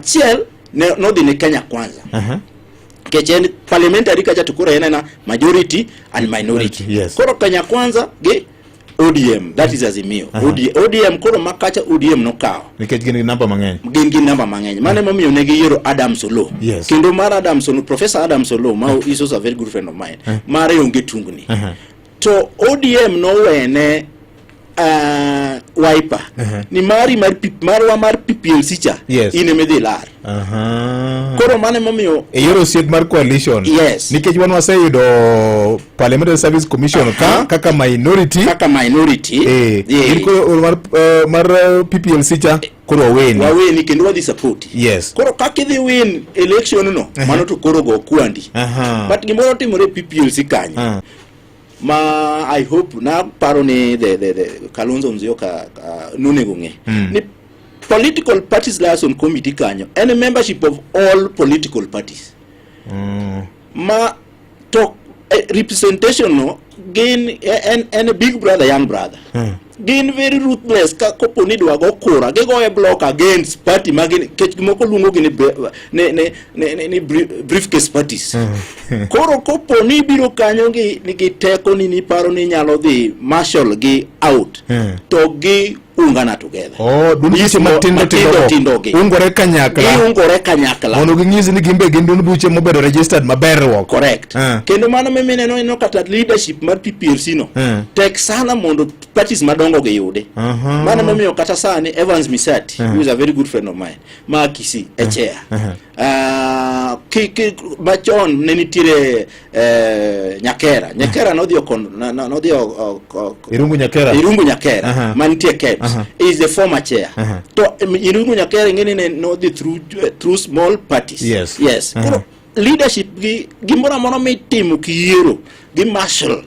Achiel ne nodhi ne Kenya Kwanza. Nikech en parliamentary kacha, to koro en ena majority and minority. Koro Kenya Kwanza gi ODM, that is Azimio. ODM koro makacha ODM nokawo. Nikech gin gi namba mang'eny. Gin gi namba mang'eny. Mano emomiyo ne giyiero Adams Oloo. Kendo mar Adams Oloo, Professor Adams Oloo, ma is also a very good friend of mine, mare onge tungni. To ODM nowene Wiper ni mari mar marwa mar PPLC cha in emidhi lar. Koro mano emomiyo e yor osiep mar coalition. Nikech wan waseyudo Parliamentary Service Commission ka kaka minority. Kaka minority. Gin koro mar PPLC cha koro waweni. Waweni kendo wadhi support. Koro kaka idhi win election no, mano to koro go kwandi. But gimoro timore e PPLC kanyo ma I hope na paro ni the Kalonzo Musyoka nonego ng'e ni political parties liaison committee kanyo en membership of all political parties ma to representation no gin en big brother, young brother. Gin very ruthless. Ka kopo ni idwa go kura, gigoye block against party ma gin kech moko luongo gi ni briefcase parties. Koro kopo ni ibiro kanyo gi nigi teko ni niparo ni inyalo dhi marshal gi out, to gi ungana together. Oh, duond buche matindo tindo tindo gi ungore kanyakla. Giungore kanyakla mondo ging'is ni gin be gin duond buche mobedo registered maber ruok. Correct. Kendo mano mimineno ineno kata leadership mar PPLC no tek sana mondo parties madongo giyudi. Mano momiyo kata sani Evans Misati, who is a very good friend of mine, ma Kisii e chair. Machon ne nitiere Nyakera. Nyakera nodhi okon nodhi Irungu Nyakera. Irungu Nyakera mantie KEBS is the former chair. To Irungu Nyakera ing'eni ne nodhi through small parties. Yes. Koro leadership gi gimoro amora mitimo kiyiero gi marshal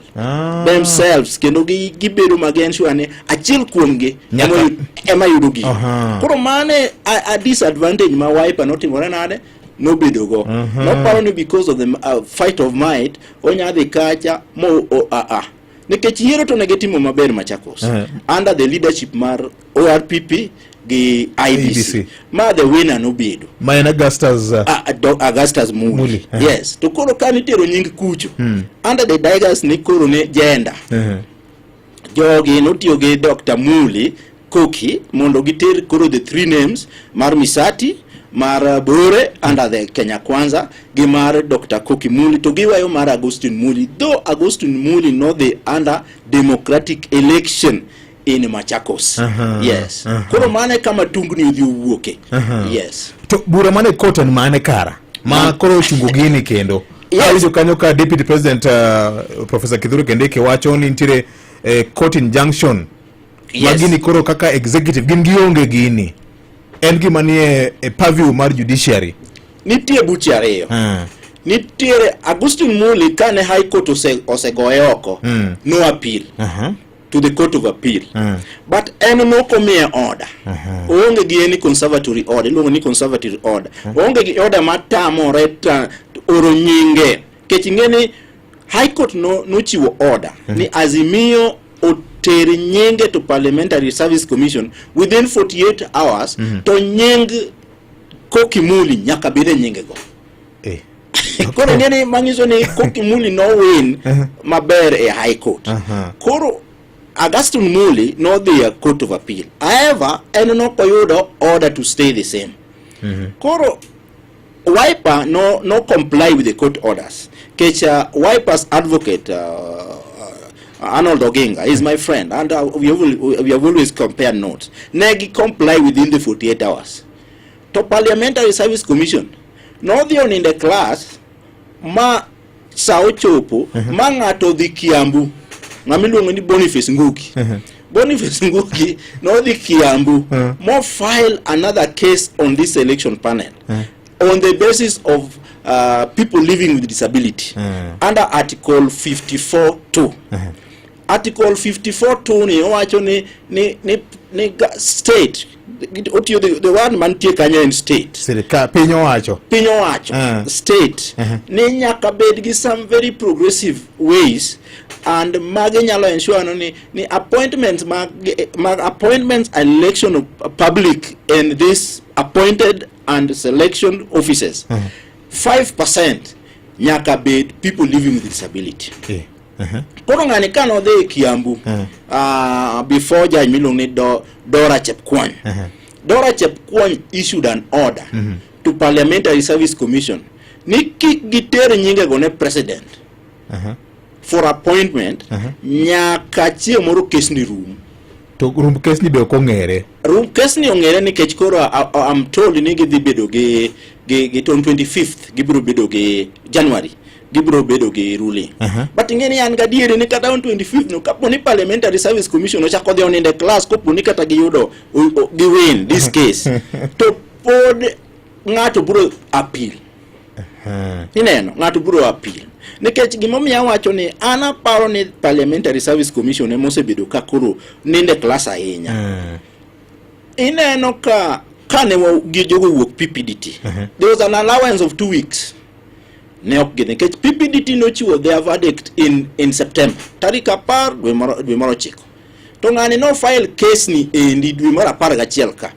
themselves kendo gi gibedo mag ensure ni achiel kuomgi ema yudo gino. Koro mane a disadvantage ma Wiper notimore nade nobedo go. Noparo ni because of the fight of might onya dhi kacha mo o, a, a. Nikech yiero to ne gitimo maber Machakos under the leadership mar ORPP gi IBC. IBC. Ma the winner nobedo Ma en Augustus Augustus Muli. Muli. Yes. To koro ka nitero nying kucho under the guise ni koro ne gender. Jogi notiyo gi Dr. Muli Koki mondo giter koro the three names mar Misati, mar Bore under the Kenya Kwanza gi mar Dr. Koki Muli, to giweyo mar Augustine Muli, though Augustine Muli nodhi under democratic election in Machakos. Yes. Koro mane kama tungni odhi owuoke. Yes. To bura mane court en mane kara ma koro ochungo gini kendo? Awinjo kanyo ka Deputy President Professor Kithure Kindiki wacho ni nitiere court injunction ma gini koro kaka executive gin gionge gini, en gima nie e purview mar judiciary. Nitie buche ariyo. Nitiere Augustine Muli kane High Court osegoye oko, no appeal to the Court of Appeal. But en nokomiye order. Oonge gi any conservatory order, iluongo ni conservatory order. Oonge gi order matamore ta oro nyinge. Kech ing'e ni High Court no nochiwo order ni Azimio oter nyinge to Parliamentary Service Commission within 48 hours, to nying Koki Muli nyaka bed e nyinge go. Koro ing'e ni manyiso ni Koki Muli no win maber e High Court. Koro Augustine Muli nodhi e Court of Appeal. However, en nokoyudo order to stay the same. Koro Wiper no comply with the court orders. Kech Wiper's advocate Arnold Oginga is my friend and we have always compared notes. Negi comply within the 48 hours. To Parliamentary Service Commission nodhi onindo e class ma sa ochopo ma ng'ato odhi Kiambu, ng'ama iluongo ni Boniface Ngugi. Boniface Ngugi nodhi Kiambu mo file another case on this election panel on the basis of people living with disability under Article 54.2. Article 54.2 ni owacho ni state otiyo the one mantie kanyo en state. Sirikal piny owacho. Piny owacho, state ni nyaka bed gi some very progressive ways and magi nyalo ensure no ni appointments mag appointments and election of public and this appointed and selection offices 5% nyaka bed people living with disability. Koro ng'ani ka nodhi Kiambu before judge miluongo ni Dora Chepkwony. Dora Chepkwony issued an order to Parliamentary Service Commission ni kik giter nyingego ne president for appointment nyaka chieng' moro kesni rum. To rumb kesni be ok ong'ere. Rum kesni ong'ere nikech koro I'm told ni gidhi bedo gi on 25th gibiro bedo gi January gibiro bedo gi ruling. But ing'e ni an gadieri ni kata on 25th no kapo ni Parliamentary Service Commission ochako dhi onindo e class kopo ni kata giyudo gi win this case to pod ng'ato biro appeal. Ineno ng'ato biro appeal nikech gimomiyo awacho ni an aparo ni Parliamentary Service Commission ema osebedo ka koro ninde class ahinya. Ineno ka kane gi jogo wuok PPDT, there was an allowance of 2 weeks ne ok gidhi nikech PPDT nochiwo their verdict in September tarik 10 dwe mar 9, to ng'ani no file case ni endi dwe mar 11 ka.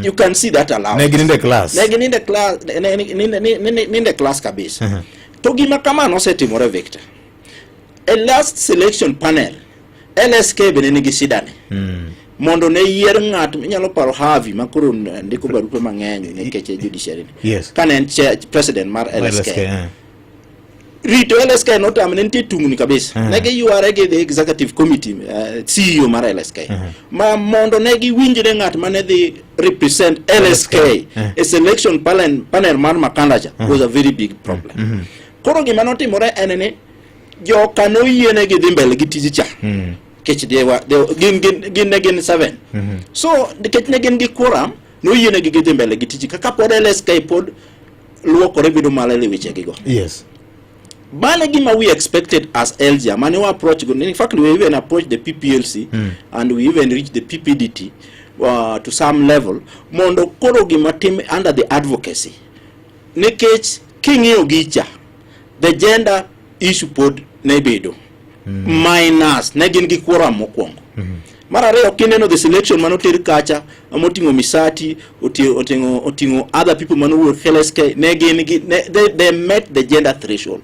You can see that allowance. Ne gininde class. Ne gininde class, ninde class kabisa. To gima kama nosetimore, Victor, e last selection panel LSK bende nigi shida ni mondo ne yier ng'at inyalo paro Harvey ma koro ndiko barupe mang'eny nikech e judiciary ni. Kane en president mar LSK, LSK. Rito LSK notam, ne nitie tungni kabisa. Ne giyware gi the executive committee, CEO mar LSK, ma mondo ne giwinjre ng'at mane dhi represent LSK e selection panel mar Makanda cha was a very big problem. Koro gima notimore en ni joka noyienegi dhi mbele gi tij cha nikech they were, they, gin ne gin seven, so nikech ne gin gi quorum noyienegi gidhi mbele gi tij kaka pod LSK pod luokore bedo maler e wechegi go. Mano gima we expected as LGA mane wa approach go. In fact, we even approached the PPLC and we even reached the PPDT to some level mondo koro gima tim under the advocacy nikech king'iyo gicha the gender issue pod ne bedo minus ne gin gi quorum mokwongo. Mar ariyo, kineno the selection manoter kacha moting'o Misati, oting'o other people manowuok LSK, ne gin gi they met the gender threshold.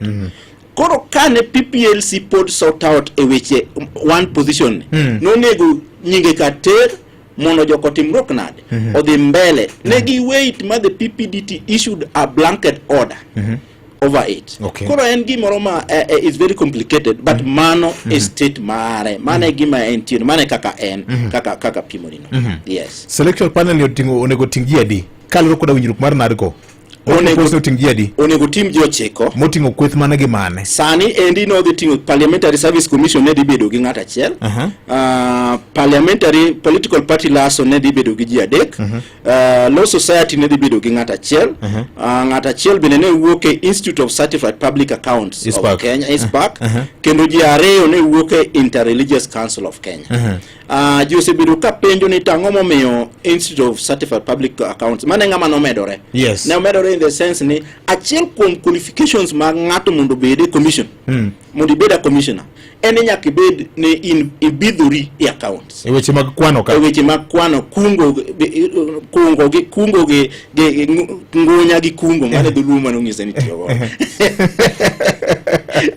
Koro kane PPLC pod sort out e weche one position ni, nonego nyinge ka ter mondo joko timruok nade odhi mbele. Ne gi wait ma the PPDT issued a blanket order over it. Koro en gimoro ma is very complicated, but mano e state mare, mano e gima entie, mano e kaka en kaka pimoni no, yes. Selection panel ni oting'o onego ting' ji adi kaluwore koda winjruok mar NADCO? Onego oting' ji adi? Onego tim ji 9. Moting'o kweth mane gi mane? Sani endi nodhi ting'o Parliamentary Service Commission ne dhi bedo gi ng'at achiel, parliamentary political party liaison ne dhi bedo gi ji 3, Law Society ne dhi bedo gi ng'at achiel, ng'at achiel bende ne wuok e Institute of Certified Public Accounts of ICPAK. Kenya, ICPAK, kendo ji 2 ne wuok e Interreligious Council of Kenya. Ji osebedo ka penjo ni tang'o momiyo Institute of Certified Public Accounts mane ng'ama nomedore. Ne omedore in the sense ni achiel kuom qualifications mag ng'ato mondo obed e commission, mondo ibed a commissioner, en ni nyaka ibed ni in ibidhori e accounts. E weche mag kwano ka. E weche mag kwano, kungo gi ngunya gi kungo mane dholuo mane onyisa ni tiyogo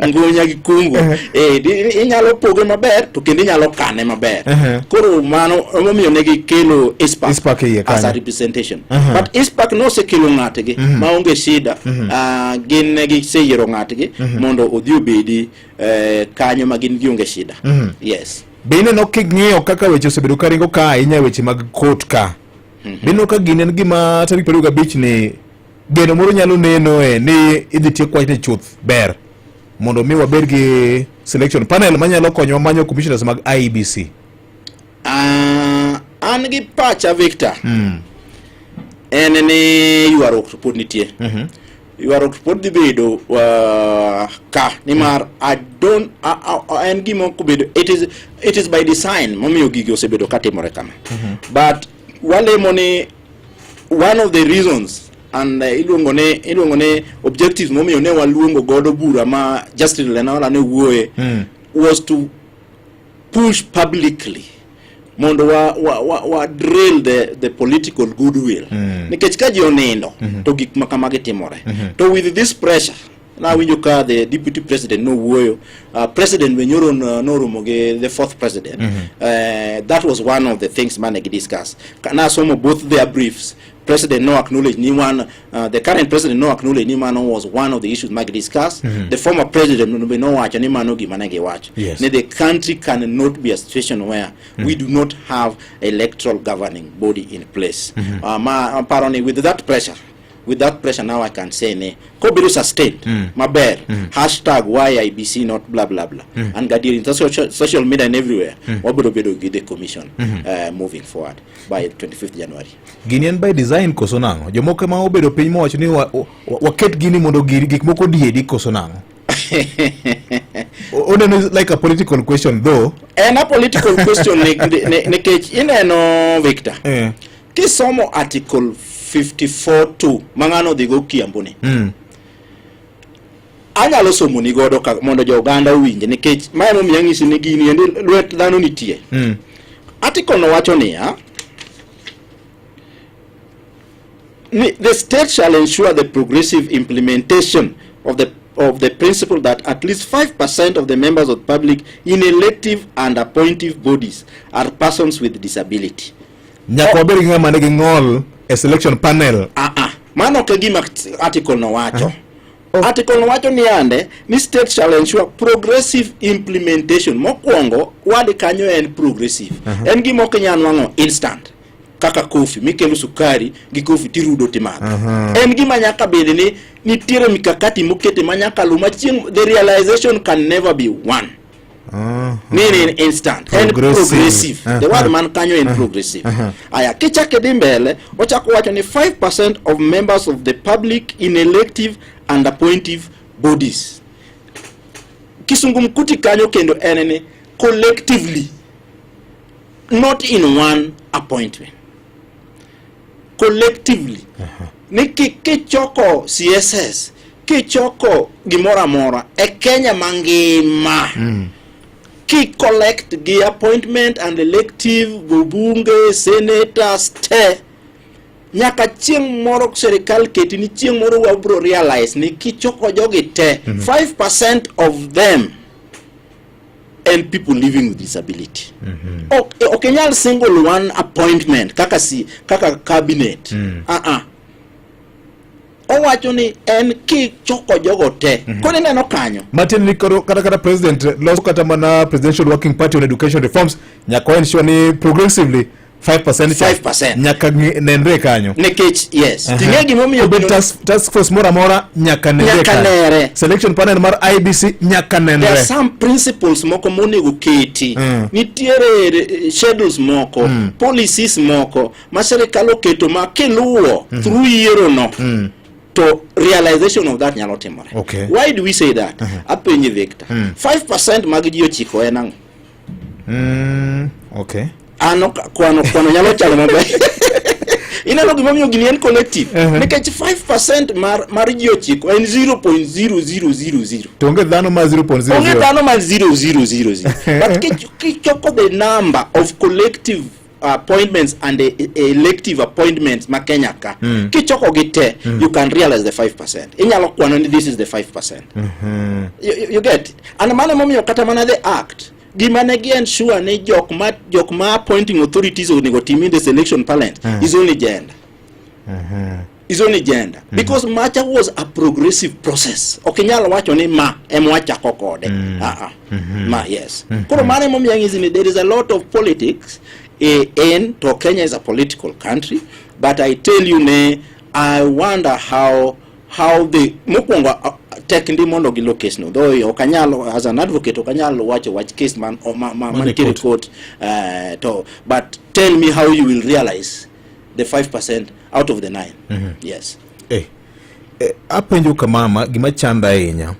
ngunya gi kungo, inyalo poge maber to kendo inyalo kane maber. Koro mano emomiyo ne gikelo ICPAK ICPAK iye as a kanyo. representation. But ICPAK nosekelo ng'atgi maonge shida. Gin ne giseyiero ng'atgi mondo odhi obedi kanyo ma gin gionge shida, yes. Be ineno king'iyo kaka weche osebedo ka ringo ka ahinya e weche mag court ka, be ineno ka gini en gima tarik 25 ni geno moro nyalo nenoe ni idhi tiek wachni chuth ber mondo mi wabed gi selection panel manyalo konyowa manyo commissioners mag IEBC? An gi pacha, Victor, en ni ywaruok to pod nitie. Ywaruok to pod dhi bedo ka nimar I don't en gima ok obedo, it is by design momiyo gigi osebedo katimore kama. But walemo ni one of the reasons and iluongo ni objectives momiyo ne waluongo godo bura ma Justin Lenaola ne wuoye was to push publicly Mondo wa drill the political goodwill. Nikech ka ji onindo to gik ma kamagi timore. To with this pressure, nawinjo ka the deputy president nowuoyo, president be nyoro noromo gi the fourth president. That was one of the things mane gi discuss. Nasomo both their briefs. President no acknowledge ni one, the current president no acknowledge ni mano was one of the issues magi discuss. The former president be nowacho ni mano gima ne giwacho. Ni the country cannot be a situation where we do not have electoral governing body in place. Ma aparo ni with that pressure now I can say ni kobedo sustained maber, hashtag why IEBC not blah blah blah, and gadier in social media and everywhere, wabiro bedo gi the commission moving forward by 25th January. Gini en by design koso nang'o? Jomoko ema obedo piny mowacho ni waket gini mondo gik moko diedi koso nang'o? Oneno like a political question though. En a political question nikech ineno, Victor, kisomo article 54.2 ma ng'ano odhigo Kiambu ni, anyalo somo ni godo mondo jo oganda owinje, nikech ma emomiyo anyisi ni gini endi lwet dhano nitie. Article no wacho niya ni the state shall ensure the progressive implementation of the principle that at least 5% of the members of the public in elective and appointive bodies are persons with disability. Nyaka wabed gi ng'ama nigi ng'ol e selection panel. Ah ah, mano ok e gima article no wacho. Oh. Article no wacho ni ande ni state shall ensure progressive implementation. Mokwongo, word kanyo en progressive. En gima ok inyal nwang'o instant. Kaka kofi, mikelo sukari gi kofi tirudo timadho. En gima nyaka bed ni nitiere mikakati mokete ma nyaka lu ma chieng' the realization can never be one. Ni in instant. En Progressive. progressive. The word man kanyo en progressive. Aya, kichako idhi mbele, ochako wacho ni 5% of members of the public in elective and appointive bodies. Kisungumkuti kanyo kendo en ni collectively, not in one appointment. Collectively. Ni kichoko CSS, kichoko gimoro amora e Kenya mangima, ki collect gi appointment and elective gobunge, senators te, nyaka chieng' moro sirikal keti ni chieng' moro wabro realize ni kichoko jogi te, 5% of them and people living with disability. Ok inyal single one appointment kaka si kaka cabinet. Ah ah, owacho ni en kichoko jogo te. Koro ineno kanyo. Matiende ni koro kata president loso kata mana presidential working party on education reforms, nyaka ensure ni progressively 5% cha 5%. nyaka nenre kanyo. Nikech yes, ting'e gimomiyo Obed task force moro amora nyaka nenre Nyaka kanyo. nere. Selection panel mar IEBC nyaka There are nenre. some principles moko monego keti. Nitiere schedules moko, policies moko ma sirikal oketo ma kiluwo through yiero no, to realization of that nyalo timore. Why do we say that? Apenji, Victor, 5% mag ji ochiko en ang'o? Okay. Ano kwano nyalo chalo maber. Ineno gimomiyo gini en collective? Nikech 5% mar ji ochiko en 0.0000. To onge dhano ma 0.00. Onge dhano ma 0000, but kichoko the number of collective appointments and elective appointments ma Kenya ka, kichoko gi te, you can realize the 5%. Inyalo kwano ni this is the 5%. You get it? And mano emomiyo kata mana the act, gima ne gi ensure ni jok ma appointing authorities onego tim in the selection panel is only gender, is only gender, because macha was a progressive process. Ok inyal wacho ni ma ema wachako kode. Ah ah, ma yes. Koro mano emomiyo ang'isi ni there is a lot of politics in to Kenya is a political country, but I tell you ne I wonder how the mokwongo tek ndi mondo gilo case no, though ok anyal, as an advocate, ok anyal wacho wach case man ma Man e mantiere court. court, to but tell me how you will realize the 5% out of the 9. Yes. Apenjo kamama gima chanda ahinya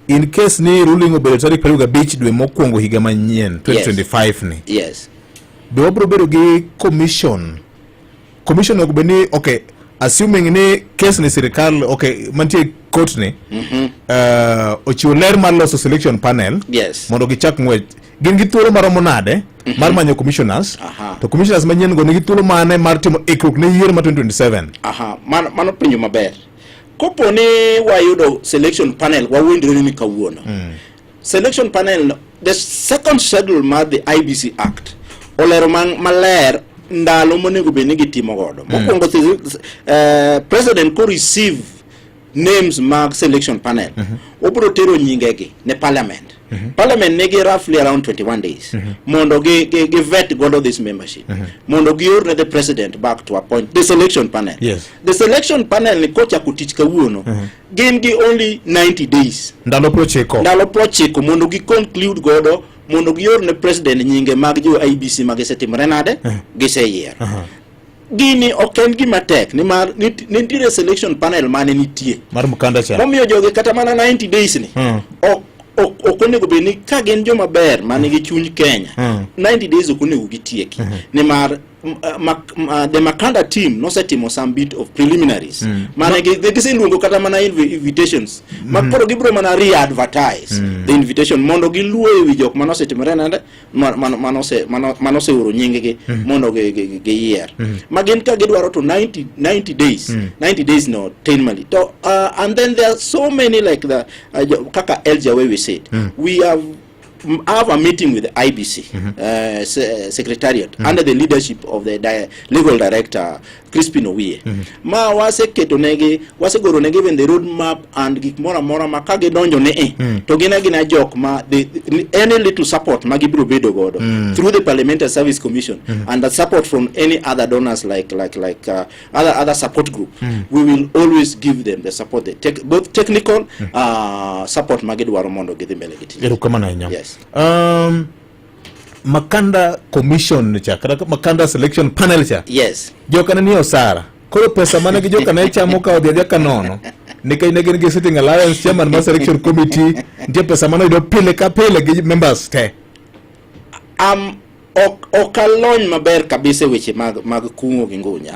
in case ni ruling obedo tarik 25 dwe mokwongo higa manyien 2025 ni, be wabiro bedo gi commission onego bed ni, okay, assuming ni case ni sirikal, okay, mantie court ni ochiwo ler mar loso selection panel mondo gichak ng'wech. Gin gi thuolo maromo nade mar manyo commissioners? To commissioners manyien go nigi thuolo mane mar timo ikruok ne yiero ma 2027? Aha, mano penjo maber. Kopo ni wayudo selection panel wawinjre ni kawuono. Selection panel, the second schedule mar the IEBC Act olero maler ndalo monego bed ni gitimo godo. Mokwongo, president ko receive names mag selection panel, obiro tero nyingegi ne parliament. Parliament nigi roughly around 21 days mondo gi vet godo this membership, mondo gior ne the president back to appoint the selection panel. The selection panel ni kochako tich kawuono, gin gi only 90 days, ndalo 90, ndalo 90 mondo gi conclude godo, mondo gior ne president nyinge mag jo IEBC ma gisetimore nade, giseyiero. Gini ok en gima tek nimar nitiere selection panel mane nitie mar Mkanda cha. Momiyo jogi kata mana 90 days ni ok onego bed ni ka gin joma ber manigi chuny Kenya, 90 days ok onego gitieki, nimar the Makanda team nosetimo some bit of preliminaries mane giseluongo kata mana invitations ma koro gibiro mana re-advertise the invitation mondo giluo e wi jok manosetimore nade, manoseoro nying-gi mondo giyier ma gin ka gidwaro to 90 days, 90 days no tin mali to and then there are so many like the kaka Elja where we said we have a meeting with the IEBC secretariat under the leadership of the legal director Crispin Owiye, ma waseketo negi, wasegoro negi even the road map and gik moro amora ma ka gidonjo ne e to gin agina jok ma any little support ma gibiro bedo godo through the Parliamentary Service Commission and the support from any other donors like other support group, we will always give them the support, the tech, both technical support ma gidwaro mondo gidhi mbele gi tich. Erokamano ahinya. Yes. Makanda Commission cha kata Makanda selection panel cha, joka ne nie osara. Koro pesa mane gi joka ne chamo ka odhi adhiya ka nono, nikech ne gin gi sitting allowance, chairman mar selection committee nitie pesa mane oyudo pile ka pile gi members te. Ok alony maber kabisa e weche mag kungo gi ngunya,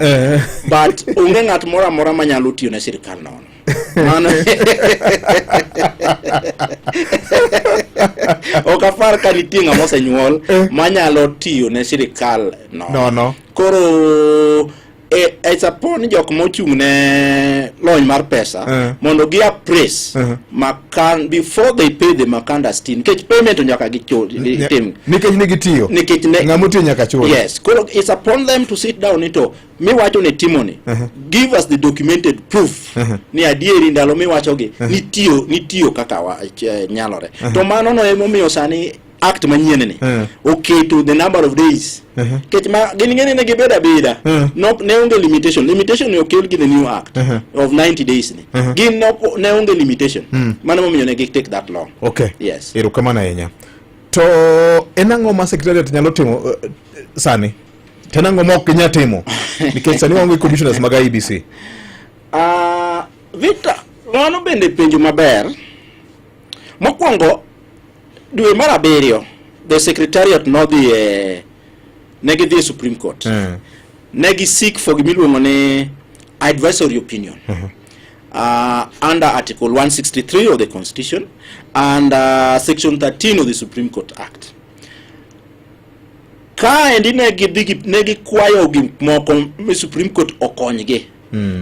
but onge ng'at moro amora manyalo tiyo ne sirikal nono. Mano ok apar ka nitie ng'ama osenyuol manyalo tiyo ne sirikal nono. Nono. Koro it's upon jok mochung' ne lony mar pesa mondo gi appraise makan before they pay the Makandas team, nikech payment to nyaka gichul gitim. Nikech ne gitiyo. Nikech ne Ng'ama otiyo nyaka chul. Yes, koro it's upon them to sit down ni to miwacho ni timoni, give us the documented proof ni adieri ndalo miwachogi nitiyo kaka nyalore. To mano no emomiyo sani act manyien ni oketo the number of days, nikech ma gin ng'eni ne gibedo abeda, no, ne onge limitation. Limitation ni okel gi the new act of 90 days ni gin ne onge limitation. Mano momiyo ne gi take that long. Yes. Erokamano ahinya. To en ang'o ma secretariat nyalo timo sani, to en ang'o ma ok ginyal timo, nikech sani waonge commissioners mag IEBC? Victor, mano bende penjo maber. Mokwongo, dwe mar abiriyo, the secretariat nodhi e ne gidhi e Supreme Court. Ne gi seek for gimiluongo ni advisory opinion under Article 163 of the Constitution and Section 13 of the Supreme Court Act. Kaendi ne gidhi ne gikwayo gik moko mi Supreme Court okonygi.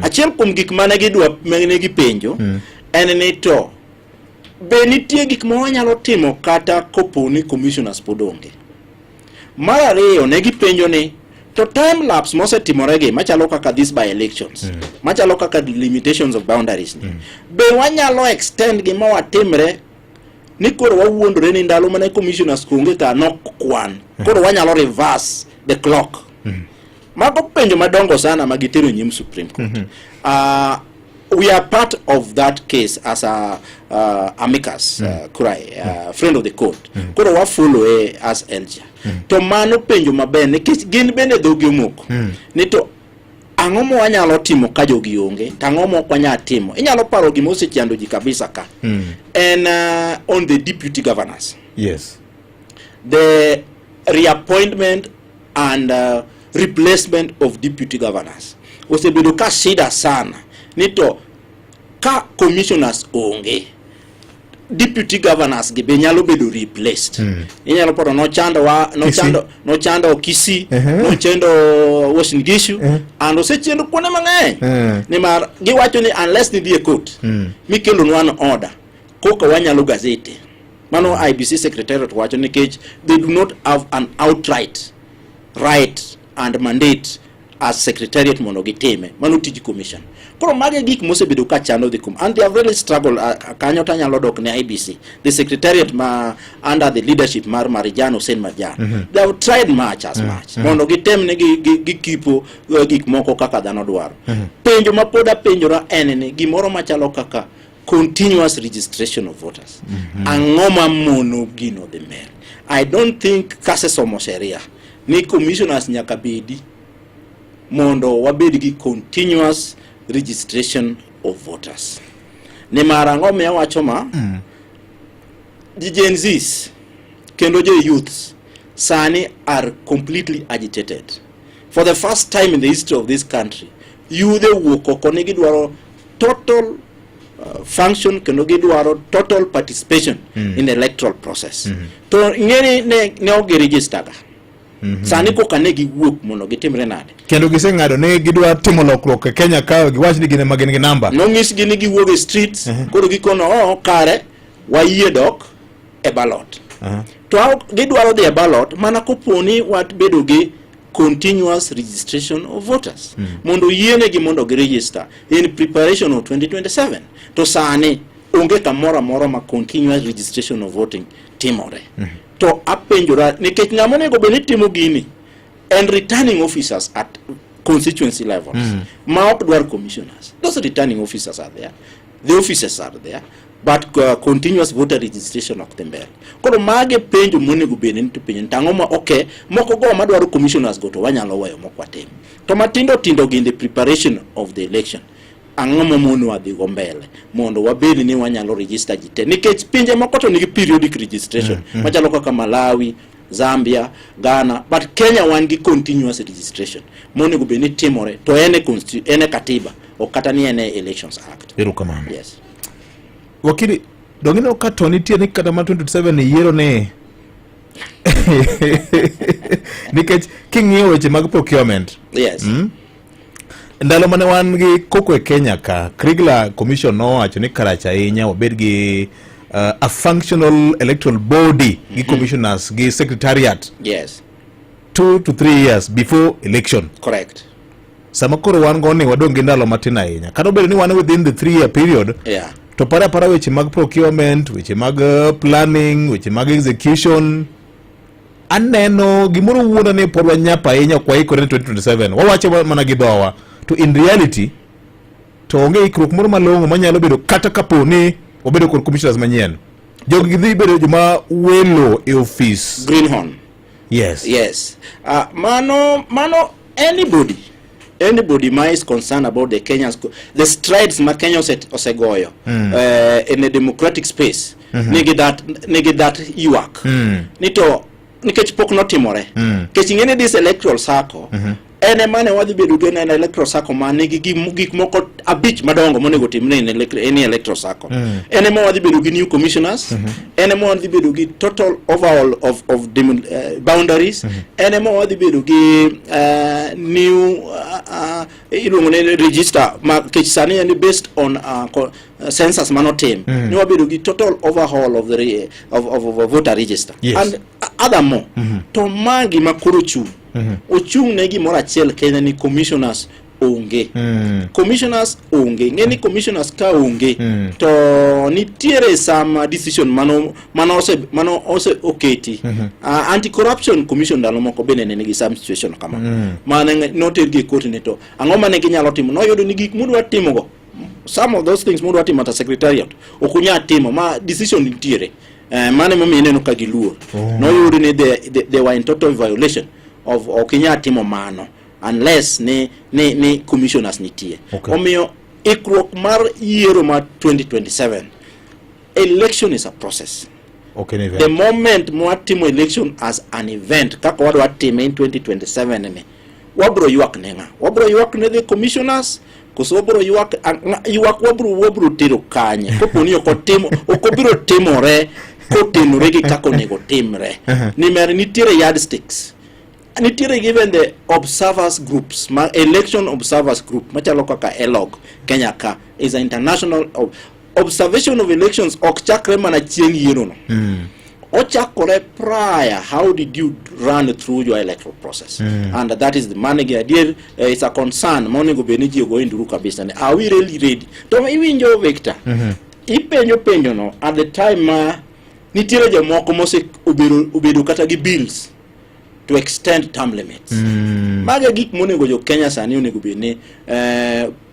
Achiel kuom gik mane gidwa mane gipenjo en ni to be nitie gik ma wanyalo timo kata kopo ni commissioners pod onge. Mar ariyo, ne gipenjo ni to time lapse mosetimoregi machalo kaka this by elections, machalo kaka limitations of boundaries ni, be wanyalo extend gi ma watimre ni koro wawuondore ni ndalo mane commissioners onge ka nok kwan, koro wanyalo reverse the clock. Mago penjo madongo sana ma gitero nyim Supreme Court. We are part of that case as a amicus curiae, friend of the court. Koro wa follow e as ELJA. To mano penjo maber, nikech gin bende dhogi omoko ni to ang'o ma wanyalo timo ka jogi onge, to ang'o ma ok wanyal timo. Inyalo paro gima osechando ji kabisa ka en on the deputy governors, the reappointment and replacement of deputy governors osebedo ka shida sana, ni to ka commissioners onge. Deputy governors gi be nyalo bedo replaced. Inyalo paro nochando wa nochando nochando Kisii, nochando Uasin Gishu and osechendo kuonde mang'eny. Nimar giwacho ni unless nidhi e court mikelonwa an order koka wanyalo gazette. Mano IEBC secretariat wacho nikech they do not have an outright right and mandate as secretariat mondo gitime. Mano tij commission. Koro mage gik mosebedo ka chando the and they have really struggled. Kanyo tanyalo dok ne IEBC, the secretariat ma under the leadership mar Marijan Hussein Marjan. They have tried much as much mondo gitem ne gikipo gik moko kaka dhano dwaro. Penjo ma pod apenjora en ni gimoro machalo kaka continuous registration of voters, ang'o ma mono gino dhi mbele? I don't think kasesomo sheria ni commissioners nyaka bedi mondo wabed gi continuous registration of voters. Nimar ang'o miyo awacho ma? The Gen Zs kendo jo youths sani are completely agitated. For the first time in the history of this country, yudhe wuok oko ni gidwaro total function kendo gidwaro total participation in the electoral process. To ing'eni ne ok giregister ga. Sani koka ne giwuok mondo gitimre nade? Kendo giseng'ado ni gidwa timo lokruok e Kenya ka giwach ni gin ema gin gi namba. Nonyisgi ni giwuok e streets, koro gikono, oh, kare wayie dok e ballot. To gidwaro dhi e ballot mana kopo ni wat bedo gi continuous registration of voters mondo yienegi mondo giregister in preparation of 2027. To sani onge kamoro amora ma continuous registration of voting timore. To apenjora nikech ng'ama onego bed ni timo gini en returning officers at constituency levels ma ok dwar commissioners. Those returning officers are there, the officers are there, but continuous voter registration ok dhi mbele. Koro mage penjo monego bed ni to penjo ni to ang'o ma okay moko go madwaro commissioners go to wanyalo weyo mok watim, to matindo tindo gi in the preparation of the election, ang'o mamonowa dhi go mbele mondo wabed ni wanyalo register ji te? Nikech pinje moko to nigi periodic registration machalo kaka Malawi, Zambia, Ghana, but Kenya wan gi continuous registration monego bed ni timore to en e en e katiba, ok kata ni en e Elections Act. Erokamano. Yes. Wakili, donge ineno ka to nitie ni kata ma 2027 yiero ni nikech king'iyo weche mag procurement, ndalo mane wan gi koko e Kenya ka, Kriegler Commission nowacho ni karach ahinya wabed gi a functional electoral body gi commissioners gi secretariat 2 to 3 years before election. Sama koro wan go ni wadong' gi ndalo matin ahinya, kata obedo ni wan within the 3 year period, to para apara weche mag procurement, weche mag planning, weche mag execution, aneno gimoro wuonda ni pod wanyap ahinya, ok waikore ne 2027. Wawacho mana gi dhowa, to in reality to onge ikruok moro malong'o manyalo bedo. Kata kapo ni wabedo kod commissioners manyien, jogi dhi bedo joma welo e ofis. Greenhorn. Yes. Yes. Mano anybody ma is concerned about the Kenyans, the strides ma Kenya osegoyo in a democratic space, nigi that ywak ni to nikech pok notimore. Nikech ing'e ni this electoral cycle en ema ne wadhi bedo gi en electoral cycle ma nigi gik moko abich madongo monego timre in any electoral cycle. En ema wadhi bedo gi new commissioners, en ema wadhi bedo gi total overhaul of boundaries, en ema wadhi bedo gi new iluongo ni register ma kech sani en based on census manotim, ni wabedo gi total overhaul of the re, of voter register and other more. To ma gima koro chung' ochung' ne gimoro achiel kende ni commissioners onge. Commissioners onge. Ng'e ni commissioners ka onge to nitiere some decision mano ose oketi. Anti corruption commission ndalo moko bende ne nigi some situation kama mane notergi e court ni to ang'o mane ginyalo timo. Noyudo ni gik mudwa timogo, some of those things mudwa timo at a secretariat ok unyal timo ma decision nitiere. Mano emomiyo ineno ka giluor. Noyud ni they were in total violation of ok inyal timo mano unless ni commissioners nitie. Omiyo ikruok mar yiero mar 2027, election is a process. Ok en event. The moment mwatimo election as an event kaka wadwa time in 2027 ni, wabro ywak ne ng'a? Wabro ywak ne the commissioners. Koso wabiro ywak ywak wabiro tero kanye kopo ni ok otimo ok obiro timore kotenore gi kaka onego timre. Nimar nitiere yardsticks. Nitiere even the observers groups, ma election observers group machalo kaka ELOG Kenya ka is an international observation of elections ok chakre mana chieng' yiero no. Ochakore prior, how did you run through your electoral process? And that is the money adier, it's a concern ma onego bed ni ji ogoye nduru kabisa ni are we really ready? To iwinjo Victor, ipenjo penjo no at the time ma nitiere jomoko mose obedo kata gi bills to extend term limits. Mago e gik monego jo Kenya sani onego bed ni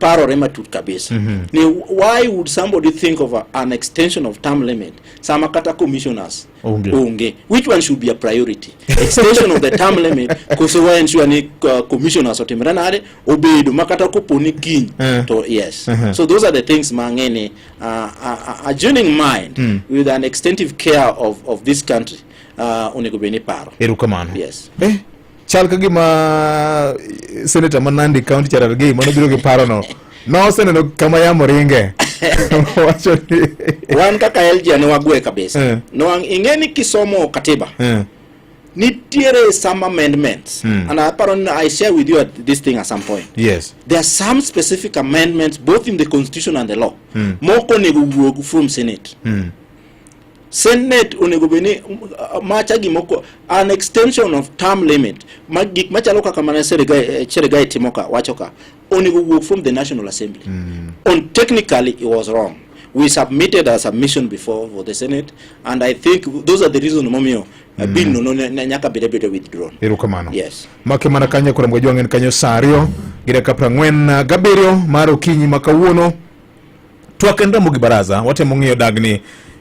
parore matut kabisa. Ni why would somebody think of an extension of term limit sama kata commissioners Onge. onge? Which one should be a priority? Extension of the term limit koso wa ensure ni commissioners otimre nade obedo makata kopo ni kiny to yes. So those are the things ma ang'e ni a genuine mind with an extensive care of this country onego bed ni paro. Erokamano. Yes. Chal ka gima senator ma Nandi County Cherargei mano biro gi parono. Noseneno kama yamo ringe. Wacho ni Wan kaka LGA ne wagwe kabisa. No, ing'e ni kisomo katiba nitiere some amendments and aparo ni I share with you this thing at some point. Yes. There are some specific amendments both in the constitution and the law. Moko onego wuog from Senate. Senate onego bed ni macha gimoko an extension of term limit ma gik machalo kaka mana Cherargei timo ka wacho ka onego wuog from the National Assembly. On technically it was wrong. We submitted a submission before for the Senate, and I think those are the reasons momiyo bill no no nyaka bede bede withdrawn. Erokamano. Yes. Make mana kanyo koro mgajwang' en kanyo saa 2 gi dakika 47 mar okinyi ma kawuono. Twak en Ramogi Baraza, watemo ng'iyo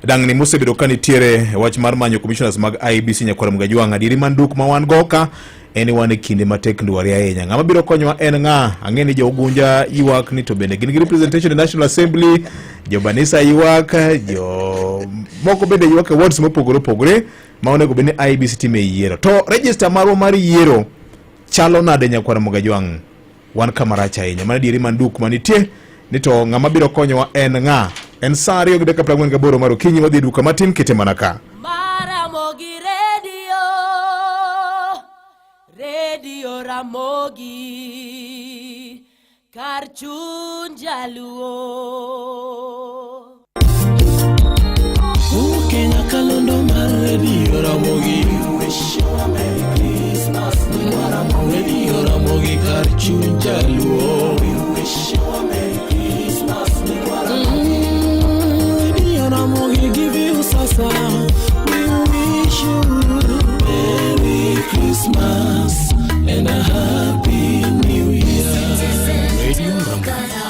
dangni mosebedo ka nitiere wach mar manyo commissioners mag IEBC nyakwar Mgajwang'. Adieri manduk ma wan go ka en wan e kinde matek ndwari ahinya. Ng'ama biro konyowa en ng'a? Ang'e ni jo Ugunja ywak ni to bende gin gi representation e National Assembly, jo Banisa ywak, jo moko bende ywak e wards mopogore opogore ma onego bed ni IEBC time yiero. To register marwa mar yiero chalo nade nyakwar Mgajwang'? Wan kama rach ahinya. Mano adieri manduk manitie ni to ng'ama biro konyowa en ng'a? En saa 2 gi dakika 48 mar okinyi, wadhi e duka matin kete mana ka. Ramogi Radio, Radio Ramogi, kar chuny jaluo. Kenya kalondo mar Radio Ramogi. We wish you a Merry Christmas. Radio Ramogi kar chuny jaluo. We wish you a Merry Christmas. Radio Ramogi give you sasa. We wish you Merry Christmas and a Happy New Year. Radio Ramogi.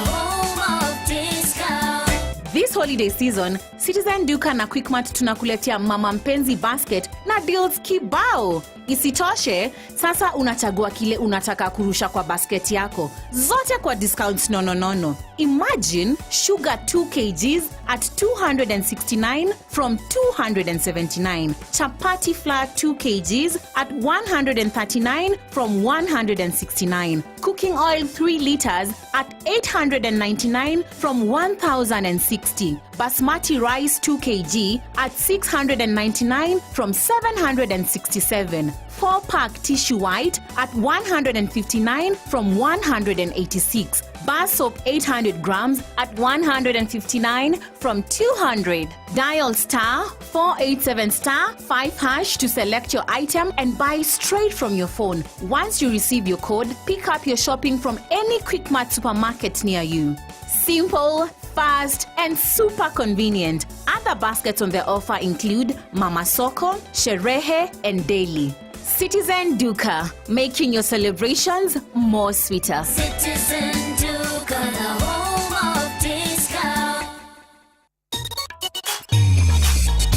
This holiday season, Citizen Duka na Quickmart tunakuletea Mama Mpenzi Basket na deals kibao. Isitoshe, sasa unachagua kile unataka kurusha kwa basket yako, zote kwa discounts nononono. Imagine sugar 2 kgs at 269 from 279, chapati flour 2 kgs at 139 from 169, cooking oil 3 liters at 899 from 1060, basmati rice 2 kg at 699 from 767, 4-pack tissue white at 159 from 186, bar soap 800 grams at 159 from 200. Dial star 487 star 5 hash to select your item and buy straight from your phone. Once you receive your code, pick up your shopping from any Quickmart supermarket near you. Simple, fast, and super convenient. Other baskets on the offer include Mama Soko, Sherehe, and Daily. Citizen Duka, making your celebrations more sweeter. Citizen Duka, the home of discount.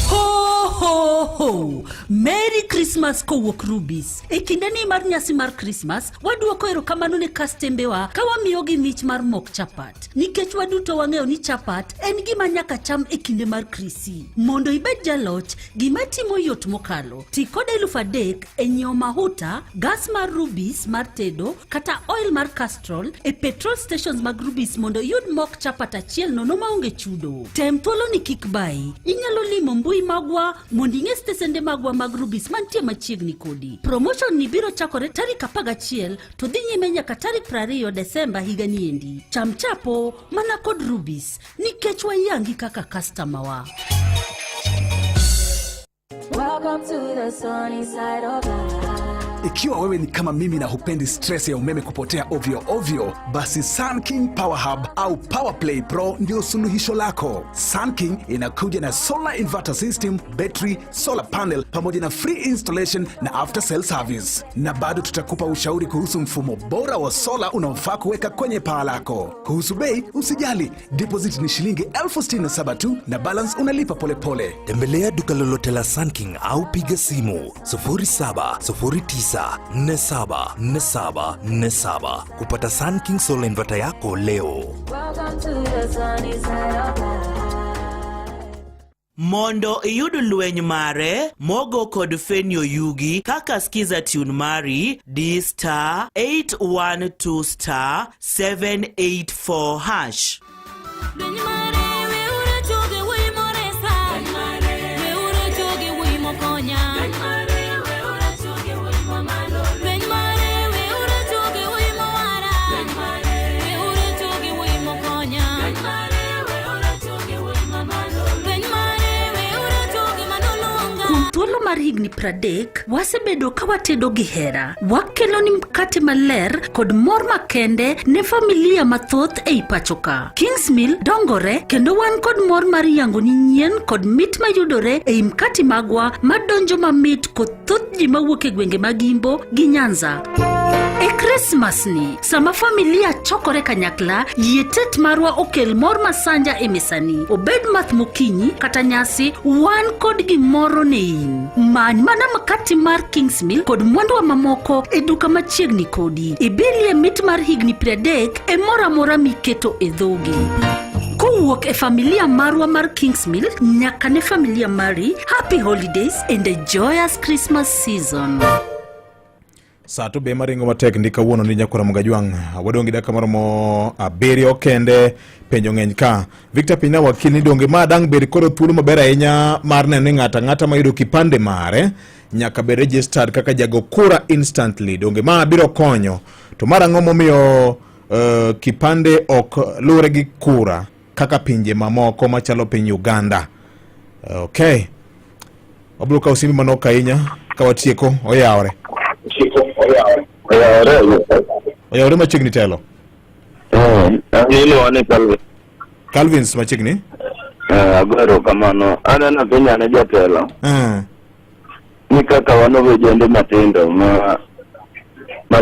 Ho, ho, ho! Merry Krismas kowuok Rubis. E kindeni mar nyasi mar Krismas, waduoko erokamano ne kastembewa ka wamiyogi mich mar mok chapat. Nikech waduto wang'eyo ni chapat en gima nyaka cham e kinde mar Krisi. Mondo ibed jaloch, gima timo yot mokalo. Ti kod 3000 e nyiewo mahuta, gas mar Rubis mar tedo kata oil mar Castrol e petrol stations mag Rubis mondo iyud mok chapat achiel nono maonge chudo. Tem thuoloni kik bayi. Inyalo limo mbui magwa mondo ing'e stesende magwa mag Rubis mantie machiegni kodi. Promotion ni biro chakore tarik 11 to dhi nyime nyaka tarik 20 Desemba higani endi. Cham chapo mana kod Rubis nikech wayangi kaka customer wa. Welcome to the sunny side of life. Ikiwa wewe ni kama mimi na hupendi stress ya umeme kupotea ovyo ovyo, basi Sun King Power Hub au Power Play Pro ndio suluhisho lako. Sun King inakuja na solar inverter system, battery, solar panel pamoja na free installation na after sale service, na bado tutakupa ushauri kuhusu mfumo bora wa sola unaofaa kuweka kwenye paa lako. Kuhusu bei, usijali, deposit ni shilingi 67,000 tu na balance unalipa polepole. Tembelea duka lolote la Sunking au piga simu 0709474747 kupata Sunking solar inverter yako leo. Welcome to the sunny side of life. Mondo iyud lweny mare mogo kod Fenny Oyugi kaka skiza tune mari di star 812 star 784 hash. Lweny mare weuru choge wuoyi moresa. Weuru choge wuoyi mokonya. Lweny mare weuru choge wuoyi mowara. Weuru choge wuoyi mokonya. Lweny mare weuru choge manoluonga. Kuom thuolo mar higni 30, wasebedo ka watedo gi hera. Wakelo ni mkate maler kod mor makende ne familia mathoth ei pacho ka. Kingsmill dongore kendo wan kod mor mar yango ni nyien kod mit mayudore ei mkati magwa madonjo mamit kod thoth ji mawuok e gwenge mag Imbo gi Nyanza. E Krismas ni, sama familia chokore kanyakla, yie tet marwa okel mor masanja e mesani. Obed math mokinyi kata nyasi, wan kod gimoro ne in. Many mana mkati mar Kingsmill kod mwanduwa mamoko e duka machiegni kodi. Ibilie mit mar higni 30 e moro amora miketo e dhogi. Kowuok e familia marwa mar Kingsmill nyaka ne familia mari, happy holidays and a joyous Christmas season. Saa to be maringo matek ndi kawuono ni nyakwara Mugajwang'. Wadong' gi dakika maromo 7 kende, penjo ng'eny ka. Victor Pina wakil ni donge ma dang' bed koro thuolo maber ahinya mar neno ni ng'ato ang'ata mayudo kipande mare nyaka bed registered kaka jago kura instantly. Donge ma biro konyo? To mar ang'o momiyo kipande ok luwre gi kura kaka pinje mamoko machalo piny Uganda? Okay. Wabiro kawo simbi manok ahinya ka watieko. Oyawre. Oyawre machiegni telo. Iluongo ni Calvin. Calvins machiegni. Ago erokamano. Aneno penjane jatelo ni kaka wan ojende matindo ma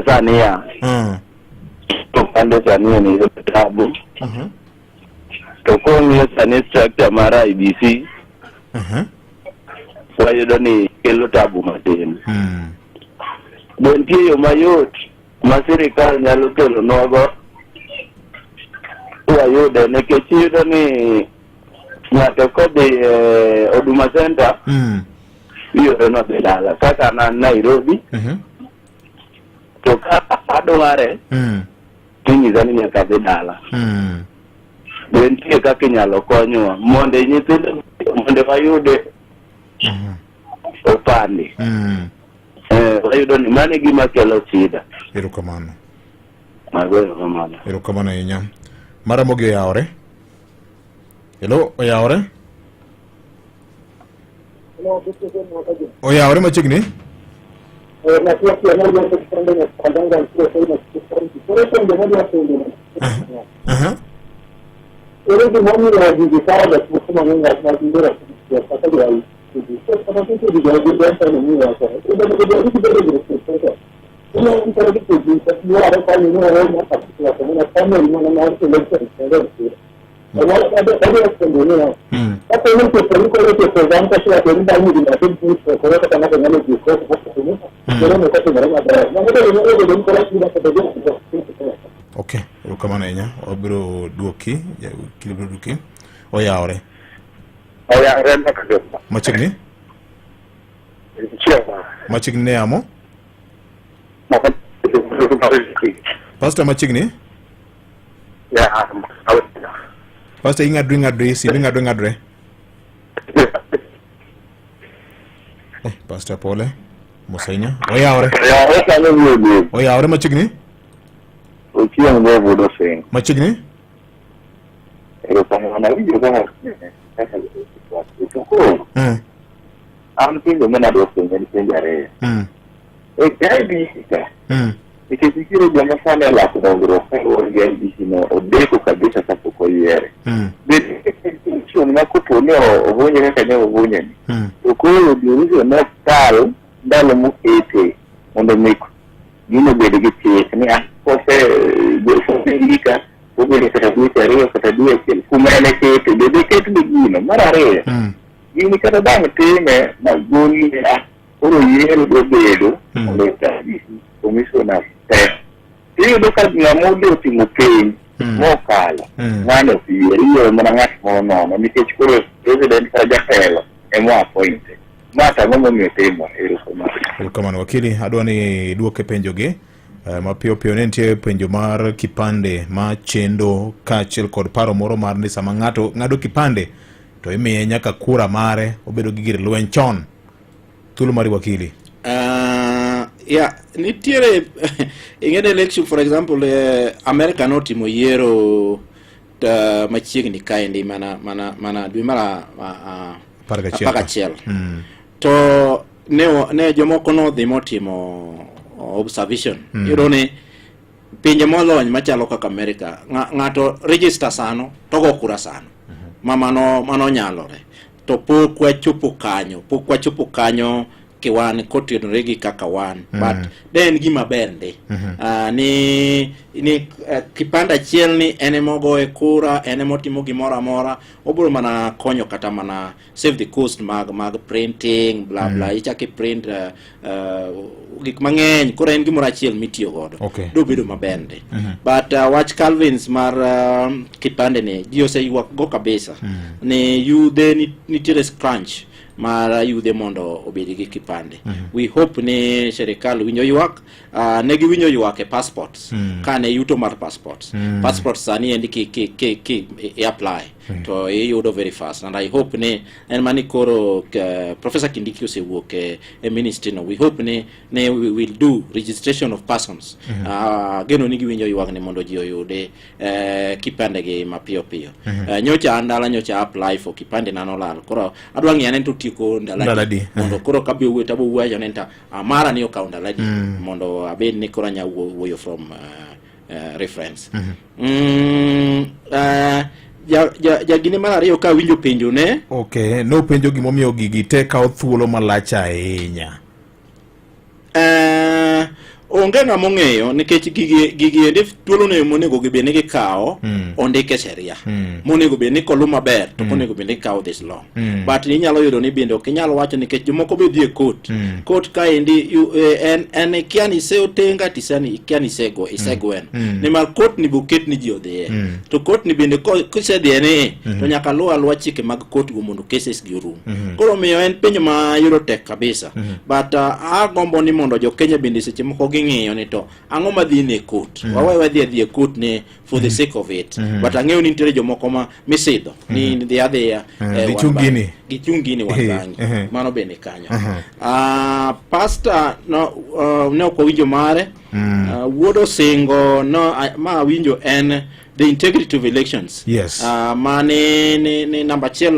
sani ya to kande sani en yudo tabu to kong'iyo sani structure mar IEBC wayudo ni kelo tabu matin. Be nitie yo mayot ma sirikal nyalo kelonwago wayude nikech iyudo ni ng'ato kodhi e Huduma Center iyudo nodhi dala kaka an Nairobi to ka adware tinyisa ni nyaka adhi dala. Be nitie kaka inyalo konywa mondo nyithindo mondo wayude opande? Wayudo ni mano e gima kelo shida. Erokamano. Mago erokamano. Erokamano ahinya. Maramogi oyawore. Hello, oyawore? Oyawore machiegni? Aha. Okay, erokamano ahinya. Wabiro duoki, kile biro duoki. Oyawore. Oyawore mbaka. Machiegni? Machiegni ne yamo? Pastor machiegni? Pastor ing'adri ing'adri, simbi ing'adri ing'adre. Eh, Pastor pole. Mosainya. Oyawore. Oyawore machiegni? Ochieng' ne wuod Osingo. Machiegni? Erokamano awinjo ka to koro an penjo mane adwa penjo en penjo ariyo. E IEBC ka nikech nitiere joma sani olako dongruok kaluwore gi IEBC no odeko kabisa kapok oyiere. Bed election ma kopo ni ovunje kaka ne ovunje ni to koro duration ok kal ndalo mokete mondo mi gino bed gi chik ni ah kose kosendika obedo kata dweche ariyo kata dwe achiel kuma en ekete bende ketne gino mar ariyo gini kata bang' time ma golne ah koro yiero dwa bedo mondo establish commissioners te iyudo ka ng'ama odhi otimo penj mokalo ng'ano ok yier iyiero mana ng'at moro nono nikech koro president kata jatelo ema appointe ma to ang'o momiyo timore erokamano Erokamano wakili, adwa ni iduoke penjogi mapiyo piyo. Ne nitie penjo mar kipande ma chendo kaachiel kod paro moro mar ni sama ng'ato ng'ado kipande to imiye nyaka kura mare obedo gi gir lweny chon. Thuolo mari wakili. Yeah, nitiere ing'e election for example America notimo yiero machiegni kaendi mana mana mana dwe mar 11. 11. To ne jomoko nodhi motimo observation. Iyudo ni pinje molony machalo kaka America ng'ato register sano to go kura sano. Ma mano nyalore. To pok wachopo kanyo, pok wachopo kanyo kiwan kotenore gi kaka wan. But de en gima ber ndi. Ni kipande achiel ni en ema ogoye kura, en ema otimo gimoro amora, obiro mana konyo kata mana save the cost mag printing bla bla. Ichako i print gik mang'eny, koro en gimoro achiel mitiyo godo. Dobedo maber ndi. But wach Calvins mar kipande ni ji oseywak go kabisa. Ni yudhe nitiere crunch mar yudhe mondo obed gi kipande. We hope ni sirikal winjo ywak, ne giwinjo ywak e passports. Kane yuto mar passports. Passports sani endi ki i apply to iyudo very fast and I hope ni en mani koro Professor Kindiki osewuok e ministry no. We hope ni we will do registration of persons. Geno ni giwinjo ywak ni mondo ji oyude kipande gi mapiyo piyo. Nyocha an dala nyocha apply for kipande na nolal. Koro adwa ng'iyo ane to tieko ndalo Ndalo adi. adi? Mondo koro kabiro wuoyo tabo wuoyo ne ta mara ni okawo ndalo adi mondo abed ni koro anya wuoyo from reference. Jagine mar ariyo ka winjo penjo ne. Okay, nopenjo gimomiyo gigi te kawo thuolo malach ahinya. Onge ng'ama ong'eyo nikech gigi endi thuolo ne monego gibed ni gikawo ondik e sheria. Monego bed ni kolu maber to onego bed ni gikawo this long. But inyalo yudo ni bende ok inyal wacho nikech jomoko be dhi e court. Court kaendi en ikia ni iseotenga to ikia ni isegweno. Nimar court ni be oket ni ji odhiye. To court ni bende kisedhiye ni to nyaka luw aluwa chike mag court go mondo cases gi orum. Koro omiyo en penjo ma yudo tek kabisa. But agombo ni mondo jo Kenya bende seche moko ging'iyo ni to ang'o madhi ne court. Wawe wadhi adhi e court ni for the sake of it. But ang'eyo ni nitiere jomoko ma misidho ni dhi adhiya Gichung' gini. Gichung' gini wan bang'i. Mano bende kanyo. Pastor no, ne ok wawinjo mare. Wuod Osingo no ma awinjo en the integrity of elections. Ma ni namba achiel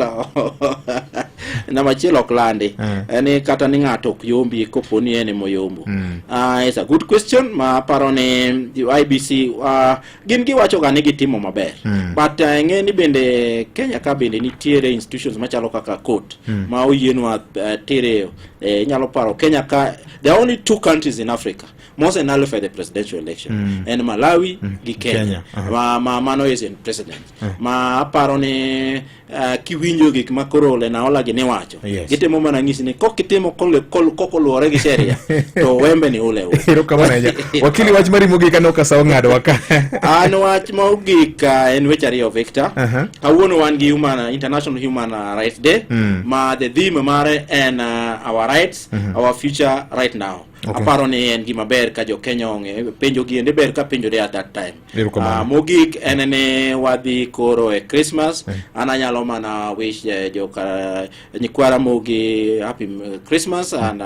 namba achiel ok landi. Ni kata ni ng'ato ok yombi kopo ni en emoyombo. It's a good question ma aparo ni IEBC gin giwacho ga ni gitimo maber. But ng'e ni bende Kenya ka bende nitiere institutions machalo kaka court ma oyienwa tere inyalo paro Kenya ka there are only two countries in Africa mose nullify the presidential election en Malawi gi Kenya, Kenya, aha. ma mano is in precedent ma aparo ni kiwinjo gik ma koro Lenaola gi niwacho gitimo mana nyisi ni kok itimo kokoluwore gi sheria to wembe ni ule ule. Erokamano ahinya. Wakili wach mari mogik aneno ka sa ong'adowa ka. An wach mogik en weche ariyo Victor. Kawuono wan gi human, International Human Rights Day ma the theme mare en our rights, our future right now. Aparo ni en gima ber ka jo Kenya ong'e penjo gi ende ber ka penjore at that time. Erokamano. Mogik en ni wadhi koro e Christmas. An anyalo mana wish joka nyikwa Ramogi happy Christmas and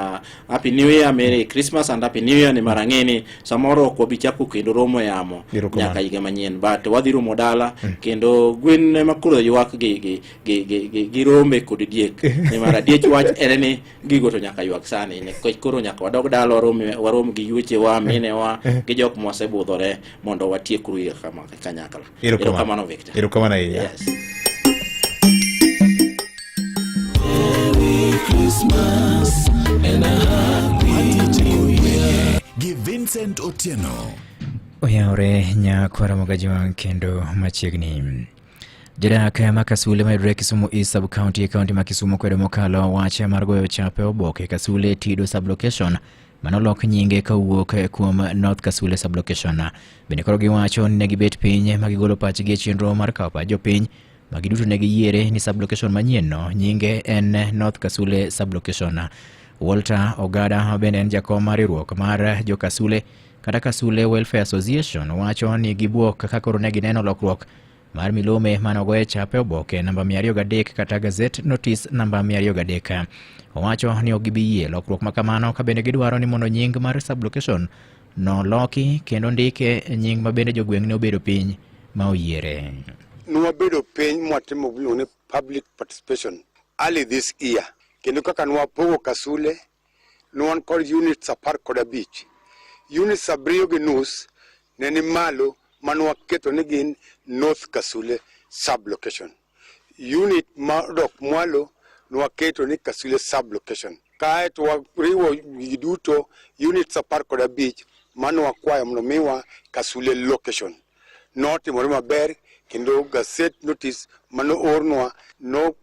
happy New Year, Merry Christmas and happy New Year ni mar ang'e ni samoro ok wabi chako kendo romo yamo Erokamano. nyaka higa manyien but wadhi romo dala kendo gwen ema koro ywak gi rombe kod diek nimar adiech wach en ni gigo to nyaka ywak sani nikech koro nyaka wadog dala warom gi yuechewa minewa gi jok mwasebudhore mondo watiek higa kama kanyakla. Erokamano. Erokamano Victor. Erokamano ahinya. Yes. Merry Christmas and a Happy New Year. Gi Vincent Otieno. Oyawre nyakwara Mogajwang' kendo machiegni. Jodak ma Kasule mayudore Kisumu East Sub-County e kaunti ma Kisumu kwedo mokalo wach mar goyo chape oboke Kasule Tido Sub-Location manolok nyinge kowuok kuom North Kasule Sub-Location. Bende koro giwacho ni ne gibet piny ma gigolo pachgi e chenro mar kawo pach jopiny ma giduto ne giyiere ni sub-location manyien no nyinge en North Kasule Sub-Location. Walter Ogada ma bende en jakom mar riwruok mar jo-Kasule kata Kasule Welfare Association wacho ni gibuok ka koro ne gineno lokruok mar milome mane ogoye chape oboke namba 203 kata gazette notice namba 203. Owacho ni ok gibi yie lokruok ma kamano ka bende gidwaro ni mondo nying mar sub-location no loki kendo ndike e nying ma bende jogweng' ne obedo piny ma oyiere. Nwabedo piny mwatimo gimiluongo ni public participation early this year kendo kaka nwapogo Kasule nwan kod units 15. Units 7.5 ne ni malo manwaketo ni gin North Kasule sub-location. Unit ma odok mwalo nwaketo ni Kasule sub-location. Kaeto wariwo gigi duto units 15 manwakwayo mondo miwa Kasule location. Notimore maber kendo gazette notice manoornwa no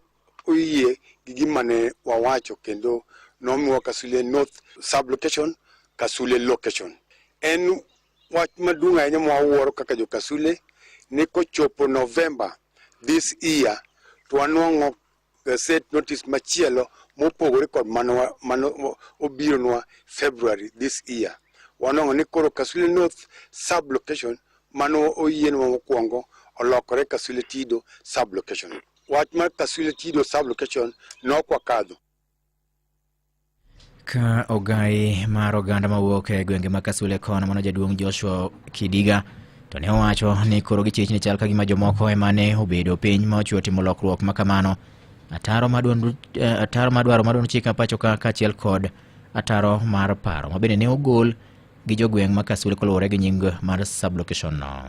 oyie gi gima ne wawacho kendo nomiwa Kasule North sub-location, Kasule location. En wach maduong' ahinya mwawuoro kaka jo Kasule ni kochopo November this year to wanwang'o gazette notice machielo mopogore kod mano obironwa February this year. Wanwang'o ni koro Kasule North sub-location mano oyienwa mokwongo olokore Kasule Tido sub-location. Wach mar Kasule Tido sub-location nok wakadho. Ka ogai mar oganda mawuok e gwenge ma Kasule kono mano jaduong' Joshua Kidiga to ne owacho ni koro gichich ni chal ka gima jomoko ema ne obedo piny ma ochiwo timo lokruok ma kamano. Ataro ma duond ataro ma dwaro ma duond chik ma pacho ka kaachiel kod ataro mar paro ma bende ne ogol gi jogweng' ma Kasule koluwore gi nying mar sub-location no.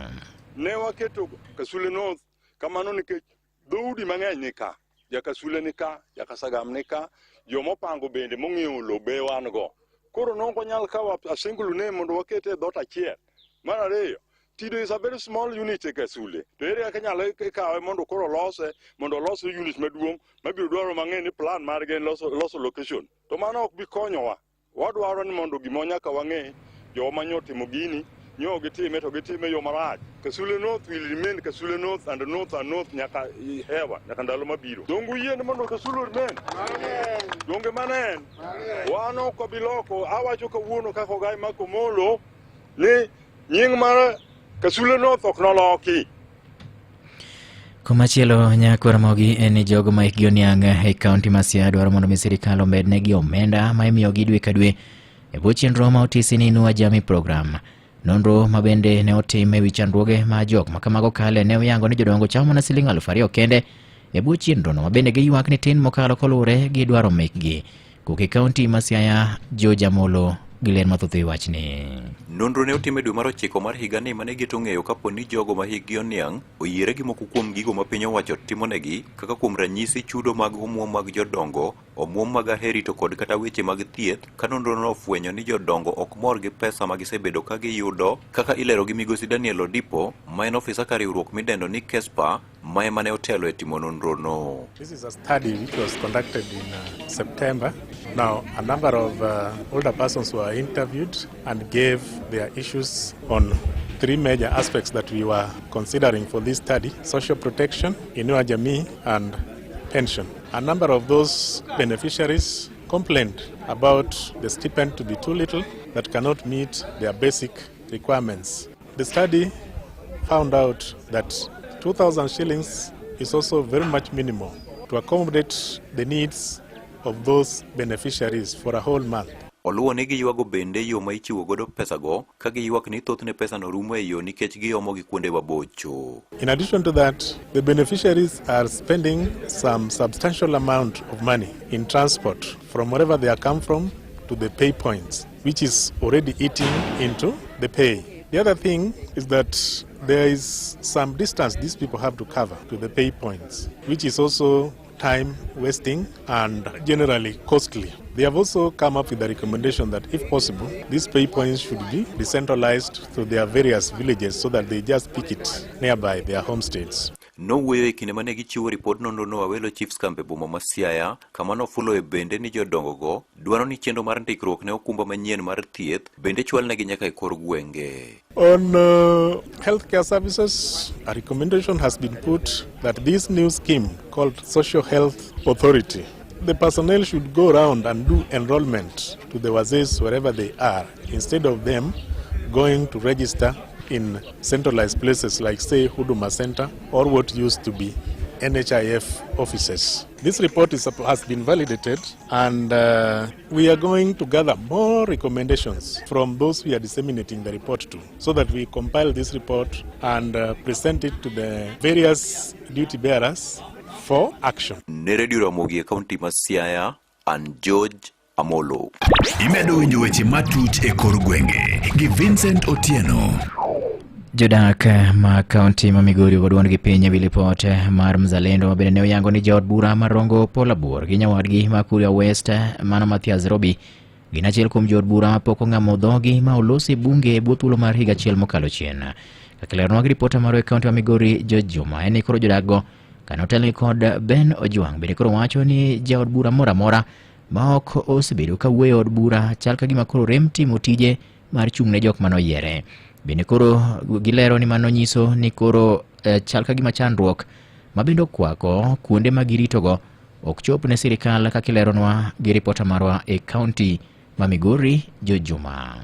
Ne waketo Kasule North kamano nikech dhoudi mang'eny ni ka. Jakasule ni ka, Jakasagam ni ka, jomopango bende mong'iewo lowo be wan go. Koro ne ok wanyal kawo a single name mondo waket e dhoot achiel. Mar ariyo, Tido is a very small unit e Kasule. To ere kaka inyalo ikawe mondo koro olose, mondo olos unit maduong' mabiro dwaro mang'eny ni plan margi en loso location. To mano ok bi konyowa. Wadwaro ni mondo gima nyaka wang'e, joma nyo timo gini, nyo gitime to gitime e yo marach. Kasule North will remain Kasule North and North and North nyaka hewa, nyaka ndalo mabiro. Donge uyie ni mondo Kasule remain? Donge mano en? Wan ok wabi loko, awacho kawuono kaka ogai Mark Omolo ni nying mar Kasule North ok noloki. Komachielo nyako Ramogi en ni jogo ma hikgi oniang' e kaunti ma Siaya dwaro mondo mi sirikal omednegi omenda ma imiyogi dwe ka dwe e bwo chenro ma otisi ni Inua Jamii Program. Nonro ma bende ne otim e wi chandruoge ma jok ma kamago kale ne oyango ni jodongo chamo mana siling 2000 kende e bwo chenrono ma bende giywak ni tin mokalo koluwore gi dwaro mekgi. Kowuok e kaunti ma Siaya, George Amolo, Gi ler mathoth e wachni. Nonro ne otim e dwe mar ochiko mar higani mane geto ng'eyo kapo ni jogo ma hikgi oniang' oyiere gi moko kuom gigo ma piny owacho timonegi kaka kuom ranyisi chudo mag omuom mag jodongo, omuom mag aheri to kod kata weche mag thieth ka nonro no ofwenyo ni jodongo ok mor gi pesa ma gisebedo ka giyudo kaka ilero gi migosi Daniel Odipo ma en ofisa ka riwruok midendo ni KESPA ma ema ne otelo e timo nonro no. This is a study which was conducted in September. Now, a number of older persons were interviewed and gave their issues on three major aspects that we were considering for this study: social protection, Inua Jamii, and pension. A number of those beneficiaries complained about the stipend to be too little that cannot meet their basic requirements. The study found out that 2,000 shillings is also very much minimal to accommodate the needs of those beneficiaries for a whole month. Oluwo ni giywago bende yo ma ichiwo godo pesago ka giywak ni thothne pesano rumo e yo nikech giomo gi kuonde mabocho. In addition to that, the beneficiaries are spending some substantial amount of money in transport from wherever they are come from to the pay points, which is already eating into the pay. The other thing is that there is some distance these people have to cover to the pay points, which is also time wasting and generally costly. They have also come up with a recommendation that if possible, these pay points should be decentralized to their various villages so that they just pick it nearby their homesteads. Nowuoyo e kinde mane gichiwo ripod nonro no Awelo Chiefs Camp e boma ma Siaya, kama nofuloe bende ni jodongo go dwaro ni chenro mar ndikruok ne okumba manyien mar thieth bende chwalnegi nyaka e kor gwenge. On healthcare services, a recommendation has been put that this new scheme called Social Health Authority, the personnel should go around and do enrollment to the wazees wherever they are, instead of them going to register in centralized places like, say, Huduma Center or what used to be NHIF offices. This report has been validated, and we are going to gather more recommendations from those we are disseminating the report to, so that we compile this report and present it to the various duty bearers for action. Ne Radio Ramogi e kaunti ma Siaya, an George Amolo. Imedo winjo weche matut e kor gwenge gi Vincent Otieno. Jodak ma kaunti ma Migori ogo duondgi piny ewi lipot mar Mzalendo ma bende ne oyango ni jaod bura ma Rongo Paul Abuor gi nyawadgi ma Kuria West mano Mathias Robi gin achiel kuom jood bura mapok ong'amo dhogi ma olosi e bunge e bwo thuolo mar higa achiel mokalo chien. Kaka ileronwa gi ripota marwa e kaunti ma Migori George Juma en ni koro jodakgo kane otelnegi kod Ben Ojwang' bende koro wacho ni jaod bura moro amora ma ok osebedo ka wuoyo e od bura chal ka gima koro rem timo tije mar chung' ne jok mane oyiere. Bende koro gilero ni mano nyiso ni koro chal ka gima chandruok ma bende okwako kuonde ma giritogo ok chop ne sirikal kaka ileronwa gi ripota marwa e kaunti ma Migori, George Juma.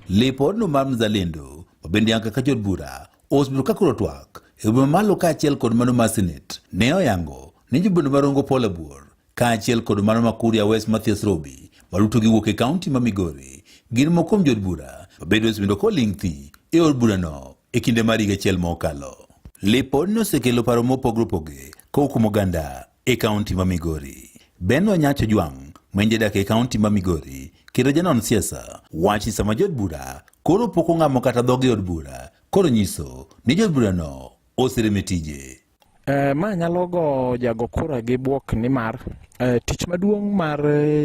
Lipodno mar Mzalendo ma bende yango kaka jood bura osebedo ka koro twak e boma malo kaachiel kod mano mar Senate ne oyango ni jobedo marongo Paul Abuor kaachiel kod mano ma Kuria West Mathias Robi ma duto giwuok e kaunti ma Migori gin moko kuom jood bura ma bende osebedo koling' thi e od burano e kinde mar higa achiel ma okalo. Lipodno osekelo paro mopogore opogore kowuok kuom oganda e kaunti ma Migori. Ben Onyach Ojwang' ma en jadak e kaunti ma Migori kendo janon siasa wacho ni sama jood bura koro pok ong'amo kata dhoge e od bura koro nyiso ni jood burano oserem e tije. Ma nyalo go jago kura gi bwok nimar tich maduong' mar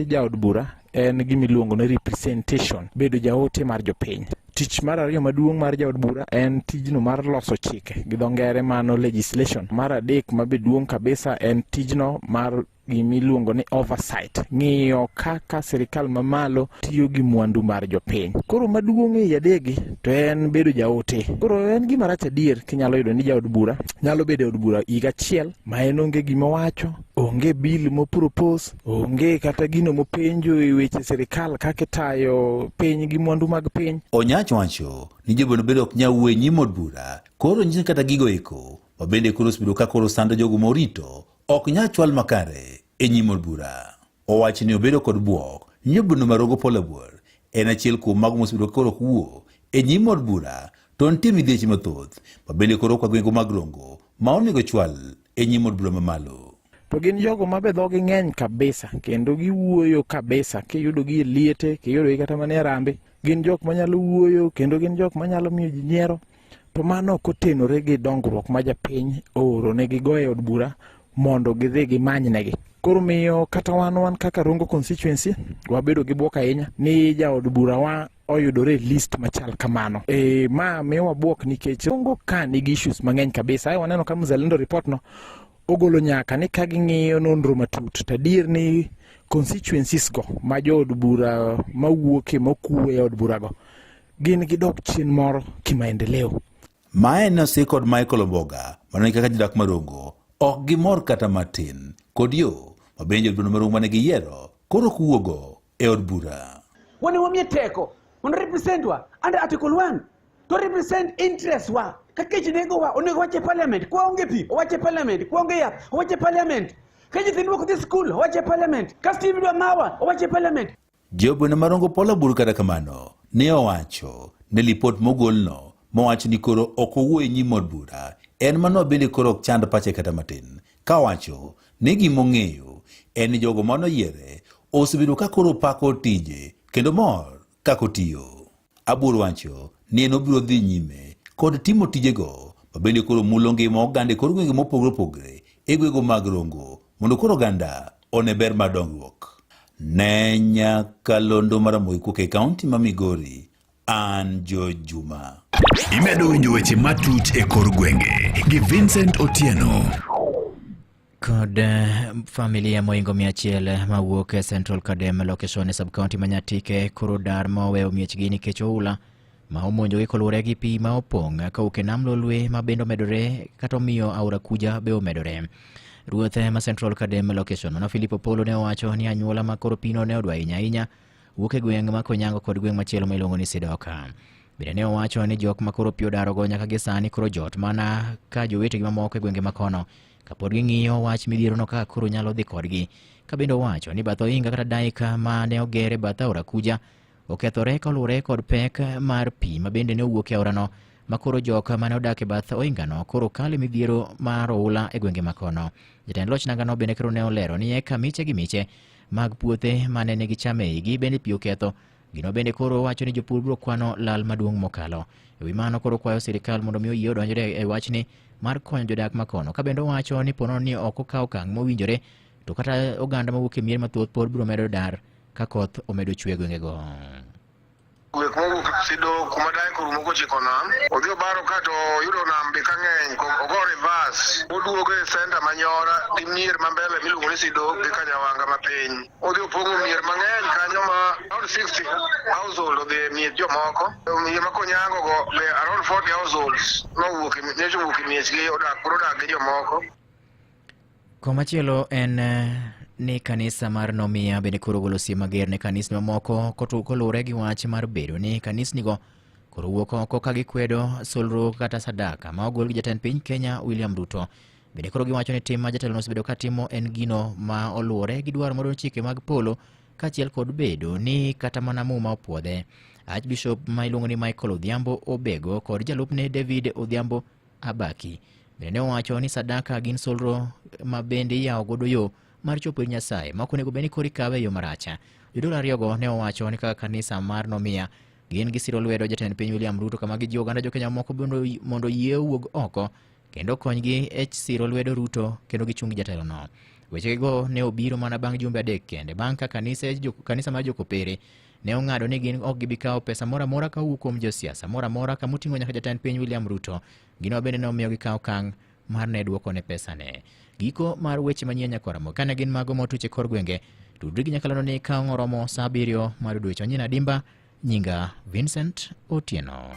jaod bura en gima iluongo ni representation, bedo jaote mar jopiny. Tich mar ariyo maduong' mar jaod bura en tijno mar loso chike gi dho ngere mano legislation. Mar adek mabe duong' kabisa en tijno mar gimiluongo ni oversight, ng'iyo kaka sirikal mamalo tiyo gi mwandu mar jopiny. Koro maduong' ei adegi to en bedo jaote. Koro en gima rach adier kinyalo yudo ni jaod bura nyalo bedo e od bura higa achiel ma en onge gima owacho, onge bill mopropose, onge kata gino mopenjo e weche sirikal kaka itayo piny gi mwandu mag piny. Onyach wacho ni jobedo bende ok nyal wuoyo e nyim od bura koro nyiso kata gigo eko ma bende koro osebedo ka koro sando jogo morito ok nyal chwal makare e nyim od bura. Owacho ni obedo kod bwok ni jobedo marogo Paul Abuor en achiel kuom mago mosebedo ka koro ok wuo e nyim od bura to nitie midhieche mathoth ma bende koro kwa gwenge mag Rongo ma onego chwal e nyim od bura mamalo. To gin jogo ma be dhogi ng'eny kabisa kendo giwuoyo kabisa kiyudogi e liete, kiyudogi kata mana e harambee, gin jok manyalo wuoyo kendo gin jok manyalo miyo ji nyiero. To mano ok otenore gi dongruok ma japiny ooro negi go e od bura mondo gidhi gimany negi. Koro miyo kata wan wan kaka Rongo constituency wabedo gi bwok ahinya ni jaod bura wa oyudore e list machal kamano. E, ma miyo wabuok nikech Rongo ka nigi issues mang'eny kabisa. Ae waneno ka Mzalendo report no ogolo nyaka ni ka ging'iyo nonro matut to adier ni constituencies go ma jood bura mawuoke mokuwe e od bura go gin gidok chien moro kimaendeleo. Mae ne osi kod Michael Omboga mana kaka jodak ma Rongo ok gimor kata matin kod yo ma bende jood bura ma Rongo mane giyiero koro ok wuogo e od bura. Wane wamiye teko mondo represent wa under article 1 to represent interest wa ka kech negowa onego wach e parliament kwa onge pi owach e parliament kwa onge yath owach e parliament ka nyithindwa ok dhi skul owach e parliament ka stima idwa mawa owach e parliament Jobwene ma Rongo Paul Aburu kata kamano ne owacho ne lipot mogolno mowacho ni koro ok owuo e nyim od bura en mano bende koro ok chand pache kata matin ka owacho ni gima ong'eyo en ni jogo mane oyiere osebedo ka koro pako tije kendo mor kaka otiyo. Abuor wacho ni en obiro dhi nyime kod timo tijego ma bende koro mulo ngima oganda e kor gwenge mopogore opogore e gwego mag Rongo mondo koro oganda one ber mar dongruok. Ne nyakalondo mar Ramogi kuok e kaunti ma Migori, an George Juma. Imedo winjo weche matut e kor gwenge gi Vincent Otieno. Kod familia moingo 100 mawuok e Central Kadem location e sub-county ma Nyatike koro dar ma oweyo miechgi nikech oula ma omonjogi koluwore gi pi ma opong' kowuok e nam Lolwe ma bende omedore kata omiyo aora Kuja be omedore. Ruoth ma Central Kadem location mano Philip Opolo ne owacho ni anyuola ma koro pino ne odwa ahinya ahinya wuok e gweng' ma Konyango kod gweng' machielo ma iluongo ni Sidoka. Bende ne owacho ni jok ma koro pi odarogo nyaka gi sani koro jot mana ka jowetegi mamoko e gwenge makono kapod ging'iyo wach midhierono kaka koro nyalo dhi kodgi. Ka bende owacho ni bath ohinga kata daika ma ne oger e bath aora Kuja okethore kaluwore kod pek mar pi ma bende ne owuok e aorano ma koro jok mane odak e bath ohingano koro kalo e midhiero mar oula e gwenge makono. Jatend loch nangano bende koro ne olero ni eka miche gi miche mag puothe mane nigi cham e igi bende pi oketho. Gino bende koro wacho ni jopur biro kwano lal maduong' mokalo. E wi mano koro kwayo sirikal mondo mi oyie odonjre e wachni mar konyo jodak makono. Ka bende owacho ni ponono ni ok okaw okang' mowinjore to kata oganda mawuok e mier mathoth pod biro medo dar ka koth omedo chwe e gwengego. Wek mowuok Sido kuma dae korumo kochiko nam, odhi obaro ka to oyudo nam be ka ng'eny, ogo reverse, oduogo e senta ma Nyora gi mier ma mbele miluongo ni Sido gi Kanyawanga ma piny. Odhi opong'o mier mang'eny kanyo ma around 60 household odhi e miech jomoko. Mier ma Konyango go be around 40 households nowuok e nyocha owuok e miechgi odak koro odak gi jomoko. Komachielo en ni kanisa mar Nomia bende koro ogolo siem mager ne kanisni mamoko koluwore gi wach mar bedo ni kanisnigo koro wuok oko ka gikwedo solro kata sadaka ma ogol gi jatend piny Kenya William Ruto. Bende koro giwacho ni tim ma jatelono osebedo ka timo en gino ma oluwore gi dwaro mar chike mag polo kaachiel kod bedo ni kata mana muma opuodhe. Archbishop ma iluongo ni Michael Odhiambo Obego kod jalupne David Odhiambo Abaki bende ne owacho ni sadaka gin solro ma bende iyawo godo yo mar chopo ir Nyasaye ma ok onego bed ni koro ikawe e yo marach. Jodolo ariyogo ne owacho ni kaka kanisa mar Nomia gin gisiro lwedo jatend piny William Ruto kama gijiwo oganda jokenya moko mondo oyie owuog oko kendo okonygi e siro lwedo Ruto kendo gichung gi jatelono. Wechegego ne obiro mana bang' jumbe adek kende bang' ka kanisa mar Jokopere ne ong'ado ni gin ok gibi kawo pesa moro amora ka owuok kuom josiasa moro amora kama oting'o nyaka jatend piny William Ruto. Gino bende ne omiyo gikawo okang' mar ne dwokone pesane. Giko mar weche manyien nyakwara kane gin mago motuch e kor gwenge, tudri gi nyakalondo ni ka oromo saa 7 mar odiechieng'. Nyina Dimba, nyinga Vincent Otieno.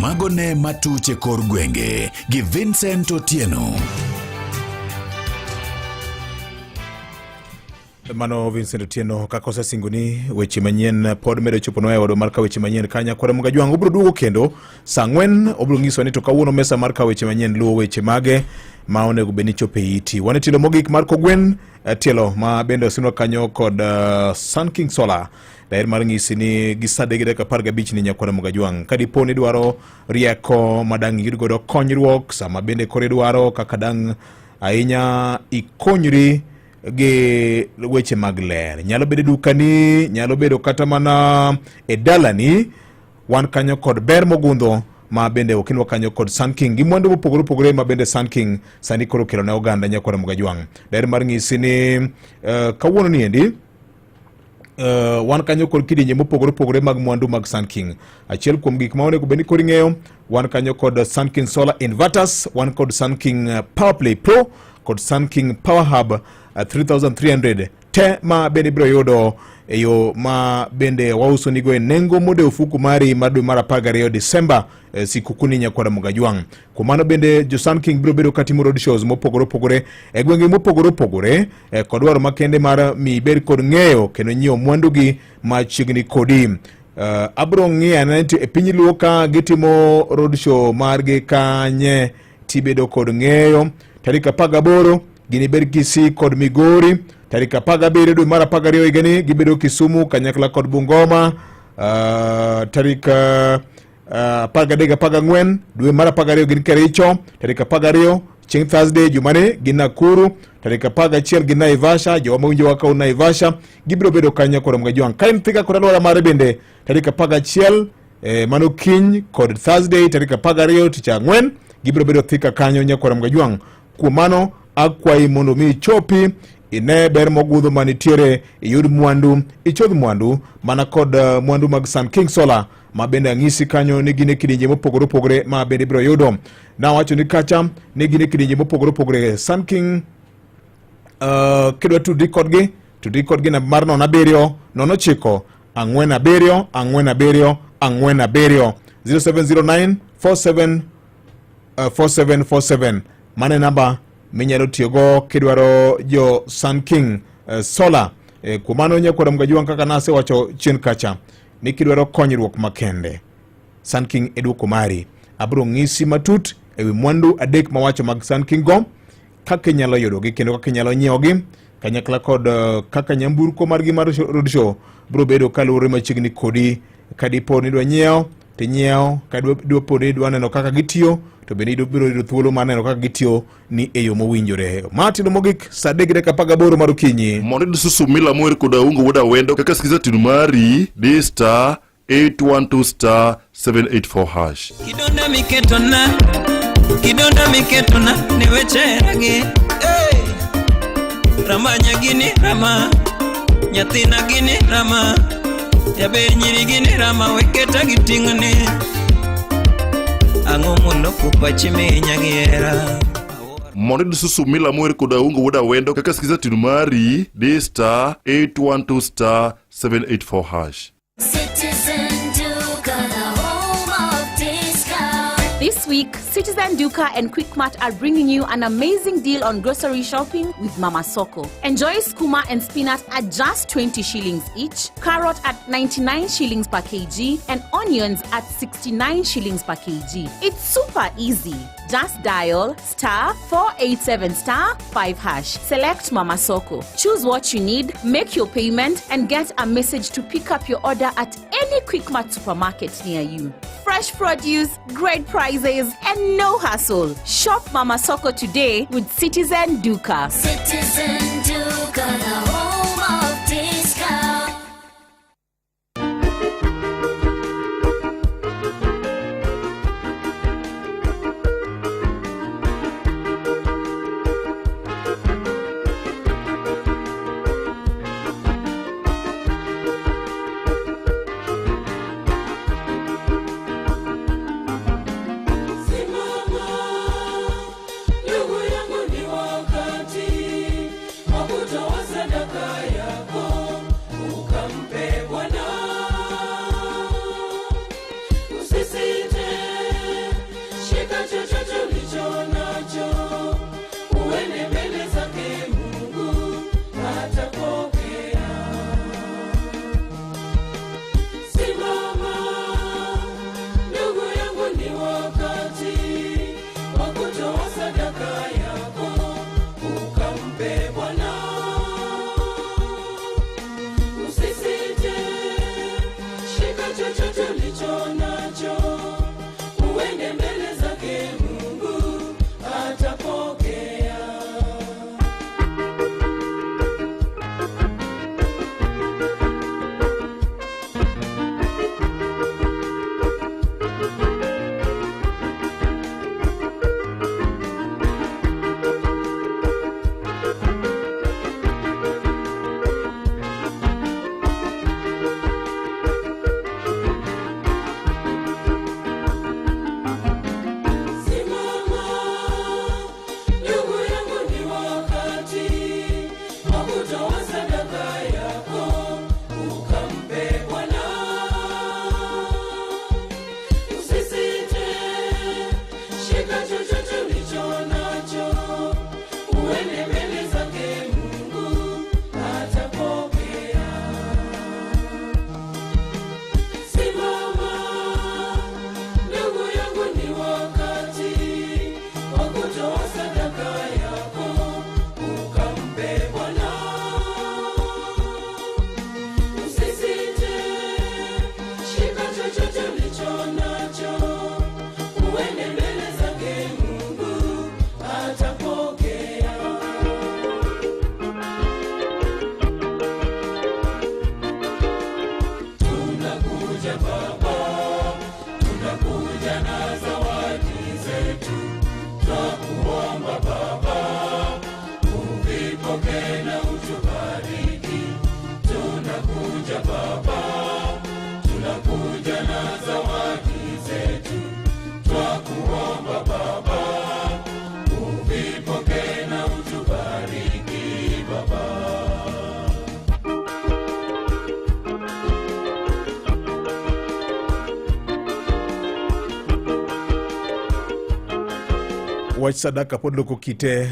Mago ne matuch e kor gwenge gi Vincent Otieno. Mano Vincent Otieno kaka osesingo ni weche manyien pod medo choponwa e odwa mar ka weche manyien ka nyakwara Mugajwang' obiro duogo kendo saa 4 obiro nyisowa ni to kawuono mesa mar ka weche manyien luwo weche mage ma onego bed ni chopo e iti. Wan e tielo mogik mar kogwen, tielo ma bende osinwa kanyo kod Sun King Solar. Daher mar ng'isi ni gi sa 3:15 ni nyakwara Mugajwang'. Ka dipo ni idwaro rieko ma dang' iyud godo konyruok, sama bende koro idwaro kaka dang' ahinya ikonyri gi weche mag ler. Nyalo bedo e dukani, nyalo bedo kata mana e dalani. Wan kanyo kod ber mogundho ma bende okelwa kanyo kod Sun King gi mwandu mopogore opogore ma bende Sun King sani koro okelo ne oganda nyakwara Mugajwang'. Daher mar ng'isi ni kawuono ni endi wan kanyo kod kidienje mopogore opogore mag mwandu mag Sun King. Achiel kuom gik ma onego bed ni koro ing'eyo, wan kanyo kod Sun King Solar Inverters, wan kod Sun King Power Play Pro kod Sun King Power Hub 3300 te ma bende ibiro yudo e yo ma bende wauso nigo e nengo modewo ofuku mari mar dwe mar 12 Disemba sikukuni nyakwara Mugajwang'. Kuom mano bende jo Sun King biro bedo katimo road shows mopogore opogore e gwenge mopogore opogore kod dwaro makende mar mi ibed kod ng'eyo kendo nyiewo mwandugi machiegni kodi. Abiro ng'iyo anena ni e piny Luo ka gitimo road show margi kanye tibedo kod ng'eyo. Tarik 18 ginibed Kisii kod Migori. Tarik 17 dwe mar 12 higani gibedo Kisumu kanyakla kod Bungoma. Tarik 13 14 dwe mar 12 gin Kericho. Tarik 12 chieng' Thursday jumani gin Nakuru. Tarik 11 gin Naivasha. Jowa mawinjowa ka un Naivasha gibiro bedo kanyo kod Mgajwang'. Ka in Thika kod alwora mare bende tarik 11 mano kiny kod Thursday tarik 12 tich ang'wen gibiro bedo Thika kanyo nyakwara Mgajwang'. Kuom mano akwayi mondo mi ichopi ine ber mogundho manitiere, iyud mwandu, ichodh mwandu mana kod mwandu mag Sun King Solar ma bende ang'isi kanyo ni gin e kidienje mopogore opogore ma bende ibiro yudo. Nawacho ni kacha ni gin e kidienje mopogore opogore. Sun King kidwa tudri kodgi, tudri kodgi namba mar 07 09 47 47 47 0709 47 4747. Mano e namba minyalo tiyogo kidwaro jo Sun King Solar. Kuom mano nyakwara Mgajwang' kaka nasewacho chien kacha ni kidwaro konyruok makende Sun King e duoko mari. Abiro ng'isi matut ewi mwandu adek mawacho mag Sun King go, kaka inyalo yudogi kendo kaka inyalo nyiewogi kanyakla kod kaka nyamburko margi mar road show biro bedo kaluwore machiegni kodi. Ka dipo ni idwa nyiewo tinyiewo, ka dipo ni idwa neno kaka gitiyo to bende ibiro yudo thuolo mar neno kaka gitiyo ni e yo mowinjore. Ma tino mogik sa 3:18 mar okinyi. Mondo iyud susu mila mower kod Aungo wuod Awendo kaka sikiza tune mari di star 812 star 784 hash. Kidonda miketona, kidonda miketona ni wecheragi. Hey! Rama nyagini rama, nyathina gini rama, jaber nyiri gini rama, weketa gi ting'ni. Ang'o moloko pachi minya gi hera? Mondo iyud susu mila mower kod Aungo wuod Awendo kaka sikiza tune mari di star 812 star 784 hash. Citizen Duka, the home of discount. This week, Citizen Duka and Quickmart are bringing you an amazing deal on grocery shopping with Mama Soko. Enjoy skuma and spinach at just 20 shillings each, carrot at 99 shillings per kg, and onions at 69 shillings per kg. It's super easy. Just dial star 487 star 5 hash. Select Mama Soko. Choose what you need, make your payment, and get a message to pick up your order at any Quickmart supermarket near you. Fresh produce, great prices, and no hassle. Shop Mama Soko today with Citizen Duka. Citizen Duka, the home of discount. Simama, ndugu yangu, ni wakati wa kutoa sadaka. Wach sadaka pod loko kite.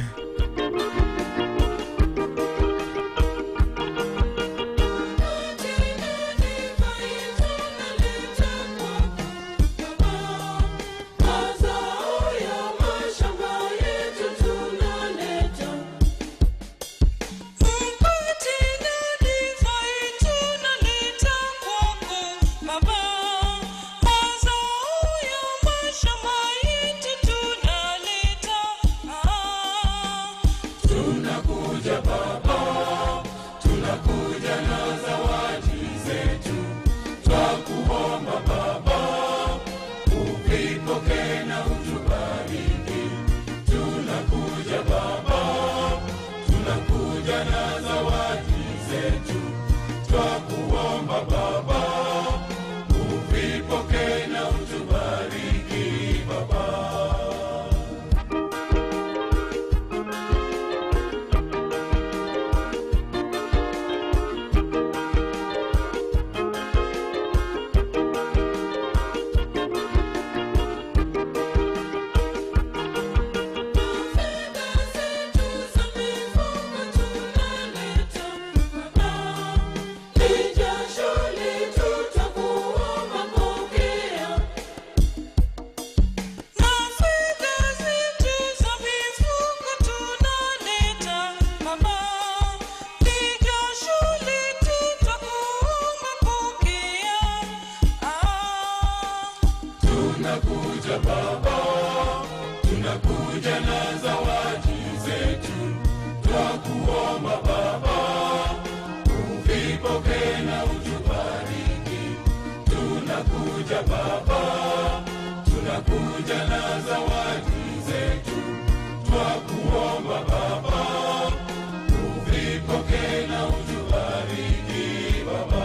Tunakuja Baba, tunakuja na zawadi zetu, twakuomba Baba, uvipokee na utubariki. Tunakuja Baba, tunakuja na zawadi zetu, twakuomba Baba, uvipokee na utubariki Baba. Tunakuja Baba, tunakuja na zawadi zetu, twakuomba Baba, uvipokee na utubariki. Tunakuja Baba, tunakuja na zawadi zetu, twakuomba Baba, uvipokee na utubariki Baba.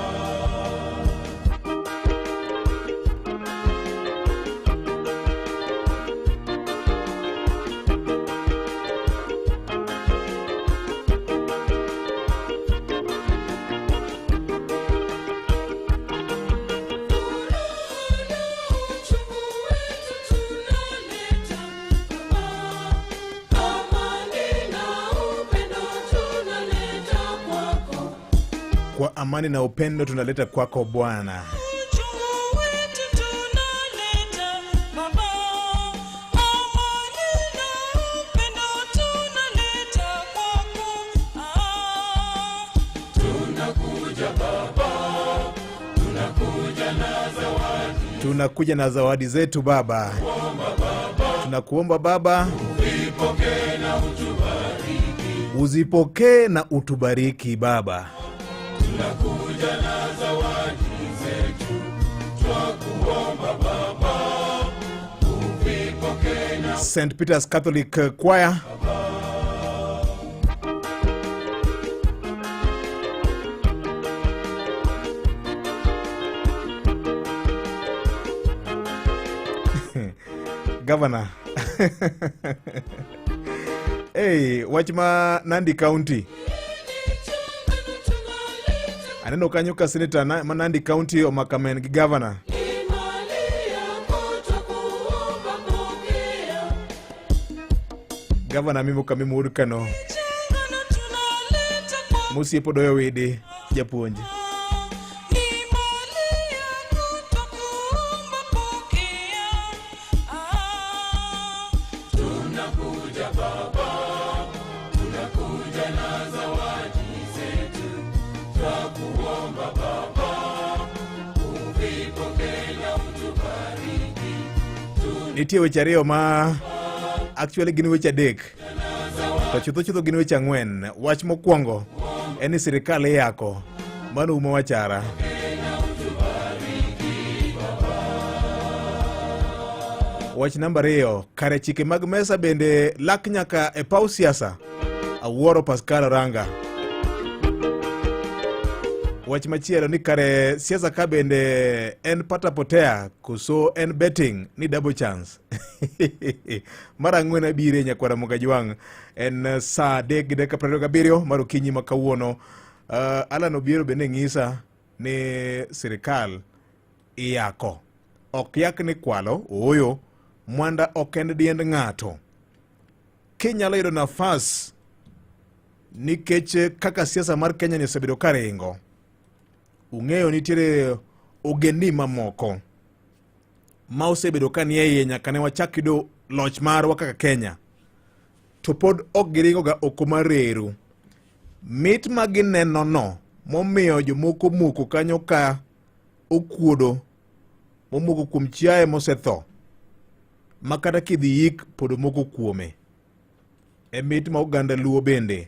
Kwa amani na upendo tunaleta kwako Bwana. Tunakuja Baba, tunakuja na zawadi, Tunakuja na zawadi zetu Baba, tunakuomba Baba uvipokee na utubariki. uzipokee na utubariki Baba. Tunakuja na zawadi zetu, twakuomba Baba, uvipokee na St. Peter's Catholic Choir Governor. Hey, wach ma Nandi County. Aneno kanyo ka senator ma Nandi County omakamen gi governor. Governor mimo kami wuod Kano. Mosiepo doyo widi japuonj. Tunakuja Baba, tunakuja na zawadi zetu, twakuomba Baba, uvipokee na utubariki. Nitie weche ariyo ma actually gin weche adek to chutho chutho gin weche ang'wen. Wach mokwongo en ni sirikal iyako, mano umo wachara. Wach namba ariyo, kare chike mag mesa bende lak nyaka e paw siasa. Awuoro Pascal Oranga. Wach machielo ni kare siasa ka bende en pata potea koso en betting ni double chance. Mar ang'wen abire nyakwara Mogajwang' en saa 3:27 mar okinyi ma kawuono. Alan Obiero bende ng'isa ni sirikal iyako. Ok yak ni kwalo, ooyo, mwanda ok en diend ng'ato. Kinyalo yudo nafas nikech eh, kaka siasa mar Kenya ni osebedo ka ringo, ung'eyo nitiere ogendni mamoko ma osebedo ka nie iye nyaka ne wachak yudo loch marwa kaka Kenya to pod ok giringoga oko mar reru. Mit ma ginenono momiyo jomoko moko kanyo ka okuodo momoko kuom chiaye mosetho ma kata kidhi yik pod omoko kuome. E mit ma oganda Luo bende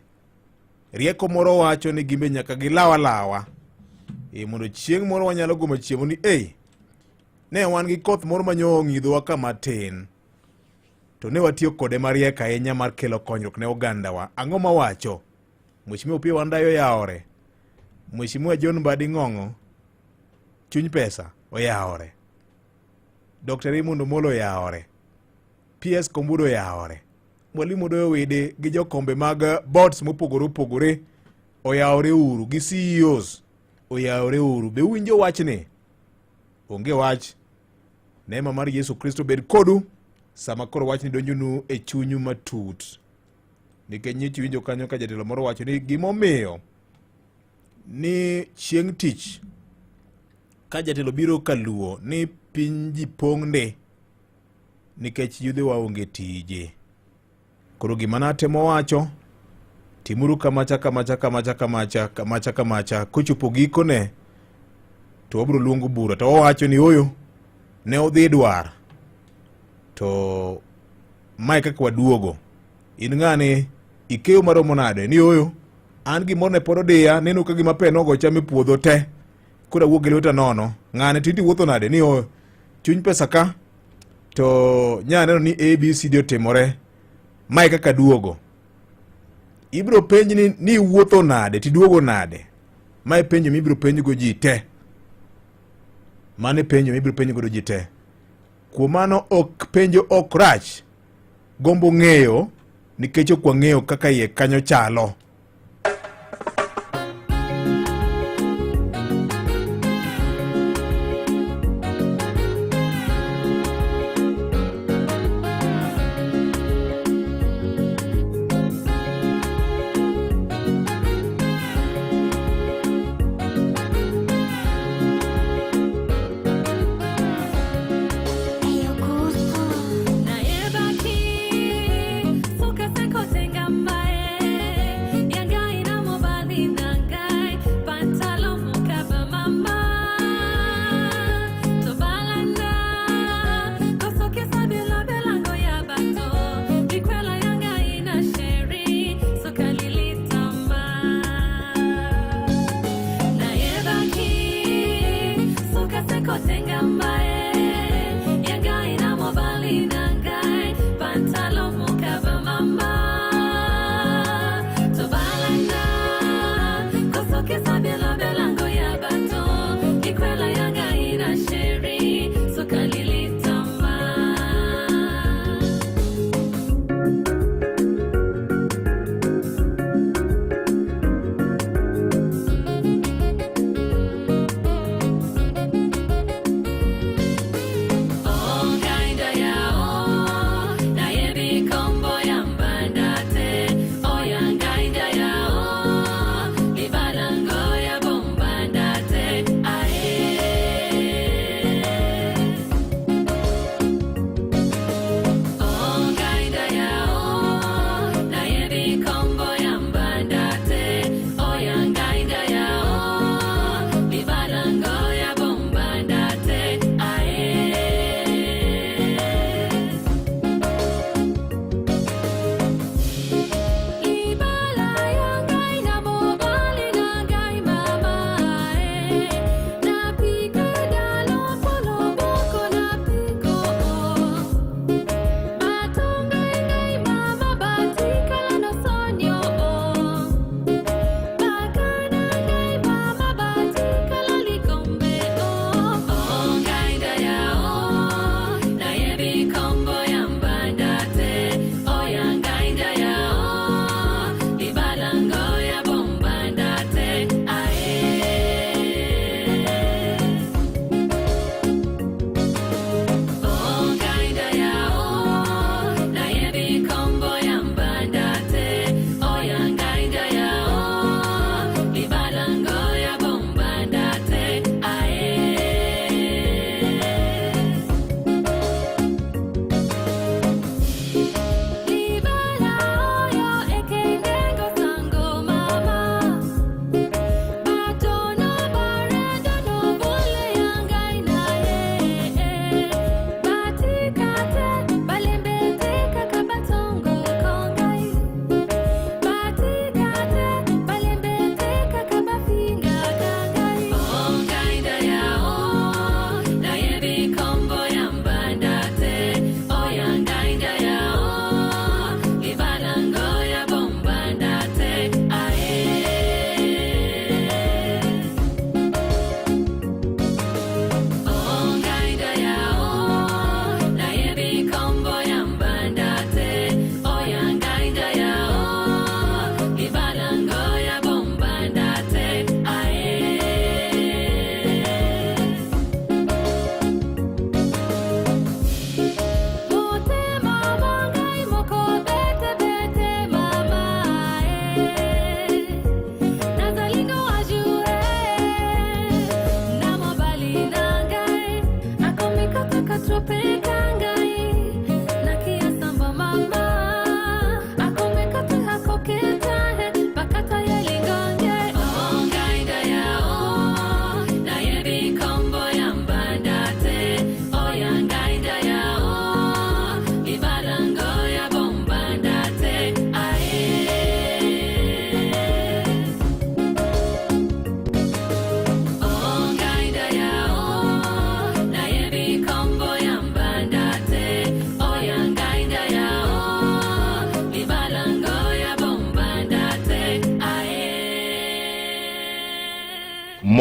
rieko moro wacho ni gimbe nyaka gilaw alawa e mondo chieng' moro wanyalo gomo chiemo ni ei ne wan gi koth moro manyo ong'idhowa kama tin to ne watiyo kode mariek ahinya mar kelo konyruok ne ogandawa. Ang'o mawacho? Mheshimiwa Opiyo Wandayi oyawore. Mheshimiwa John Mbadi Ng'ong'o chuny pesa oyawore. Dr. Raymond Omolo oyawore. PS Kombudo oyawore. Mwalimu Odoyo Wede gi jokombe mag boards mopogore opogore oyawore uru gi CEOs oyawore uru. Be uwinjo wachni? Onge wach. Neema mar Yesu Kristo bed kodu sama koro wachni donjonu e chunyu matut. Nikech nyocha iwinjo kanyo ka jatelo moro wacho ni gimomiyo ni chieng' tich ka jatelo biro kaluo ni piny ji pong' ndi nikech yudhewa onge tije. Koro gima natemo wacho, timuru kamacha kamacha kamacha kamacha kamacha kamacha, kochopo gikone to wabiro luongo bura to wawacho ni oyo ne odhi dwar to mae kaka waduogo. In ng'ani ikeyo maromo nade? Ni oyo an gimoro ne pod odiya, neno ka gima pe nogo cham e puodho te, koro awuok gi lweta nono. Ng'ani tindi wuotho nade? Ni oyo chuny pesa ka to nya neno ni ABCD otimore, mae kaka duogo. Ibiro penj ni ni iwuotho nade tiduogo nade? Mae penjo mibiro penjgo ji te. Mano e penjo mibiro penj godo ji te. Kuom mano ok penjo ok rach, gombo ng'eyo nikech ok wang'eyo kaka iye kanyo chalo.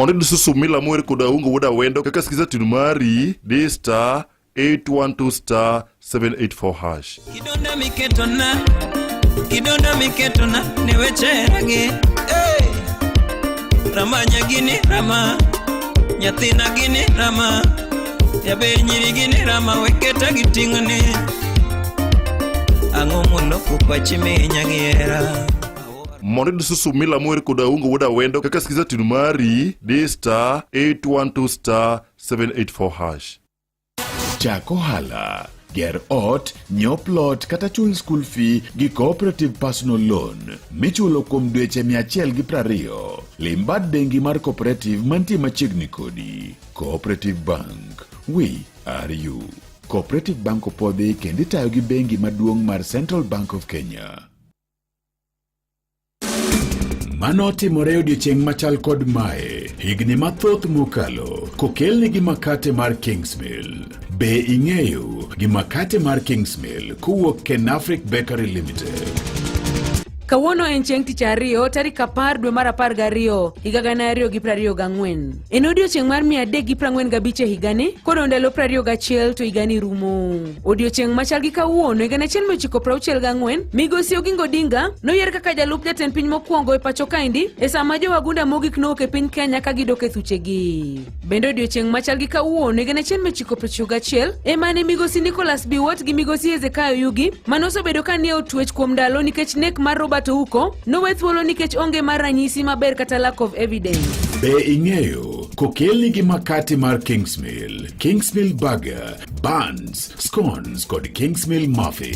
Mondo iyud Susumila mower kod Aungo wuod Awendo kaka skiza tune mari, di star 812 star 784 hash. Kidonda miketona, kidonda miketona ni wecheragi. Hey! Ramanya gini rama, nyathina gini rama, jaber nyiri gini rama, weketa gi ting'ni. Ang'o moloko pachi minya gi hera? Mondo iyud Susumila mower kod Aungo wuod Awendo kaka skiza tune mari, di star 812 star 784 hash. Chak ohala, ger ot, nyiew plot kata chul school fee gi Cooperative Personal Loan michulo kuom dweche 120. Lim bad bengi mar Cooperative mantie machiegni kodi. Cooperative Bank, we are you. Cooperative Bank opwodhi kendo itayo gi bengi maduong' mar Central Bank of Kenya. Mano otimore odiechieng' machal kod mae higni mathoth mokalo kokelni gi makate mar Kingsmill. Be ing'eyo gi makate mar Kingsmill kowuok Kenafric Bakery Limited? Kawuono en chieng' tich ariyo tarik 10 dwe mar 12 higa 2024. En odiechieng' mar 345 e higani, kodong' ndalo 21 to higani rumo. Odiechieng' machal gi kawuono higa 1964, Migosi Oginga Odinga noyier kaka jalup jatend piny mokwongo e pacho kaendi e sama jowagunda mogik nowuok e piny Kenya ka gidok e thuchegi. Bende odiechieng' machal gi kawuono higa 1991 ema ne Migosi Nicholas Biwott gi Migosi Hezekiah Oyugi mane osebedo ka nie od twech kuom ndalo nikech nek mar Robert Ouko nowe thuolo nikech onge mar ranyisi maber kata lack of evidence. Be ing'eyo kokelni gi makati mar Kingsmill, Kingsmill Burger, Buns, Scones kod Kingsmill Muffin.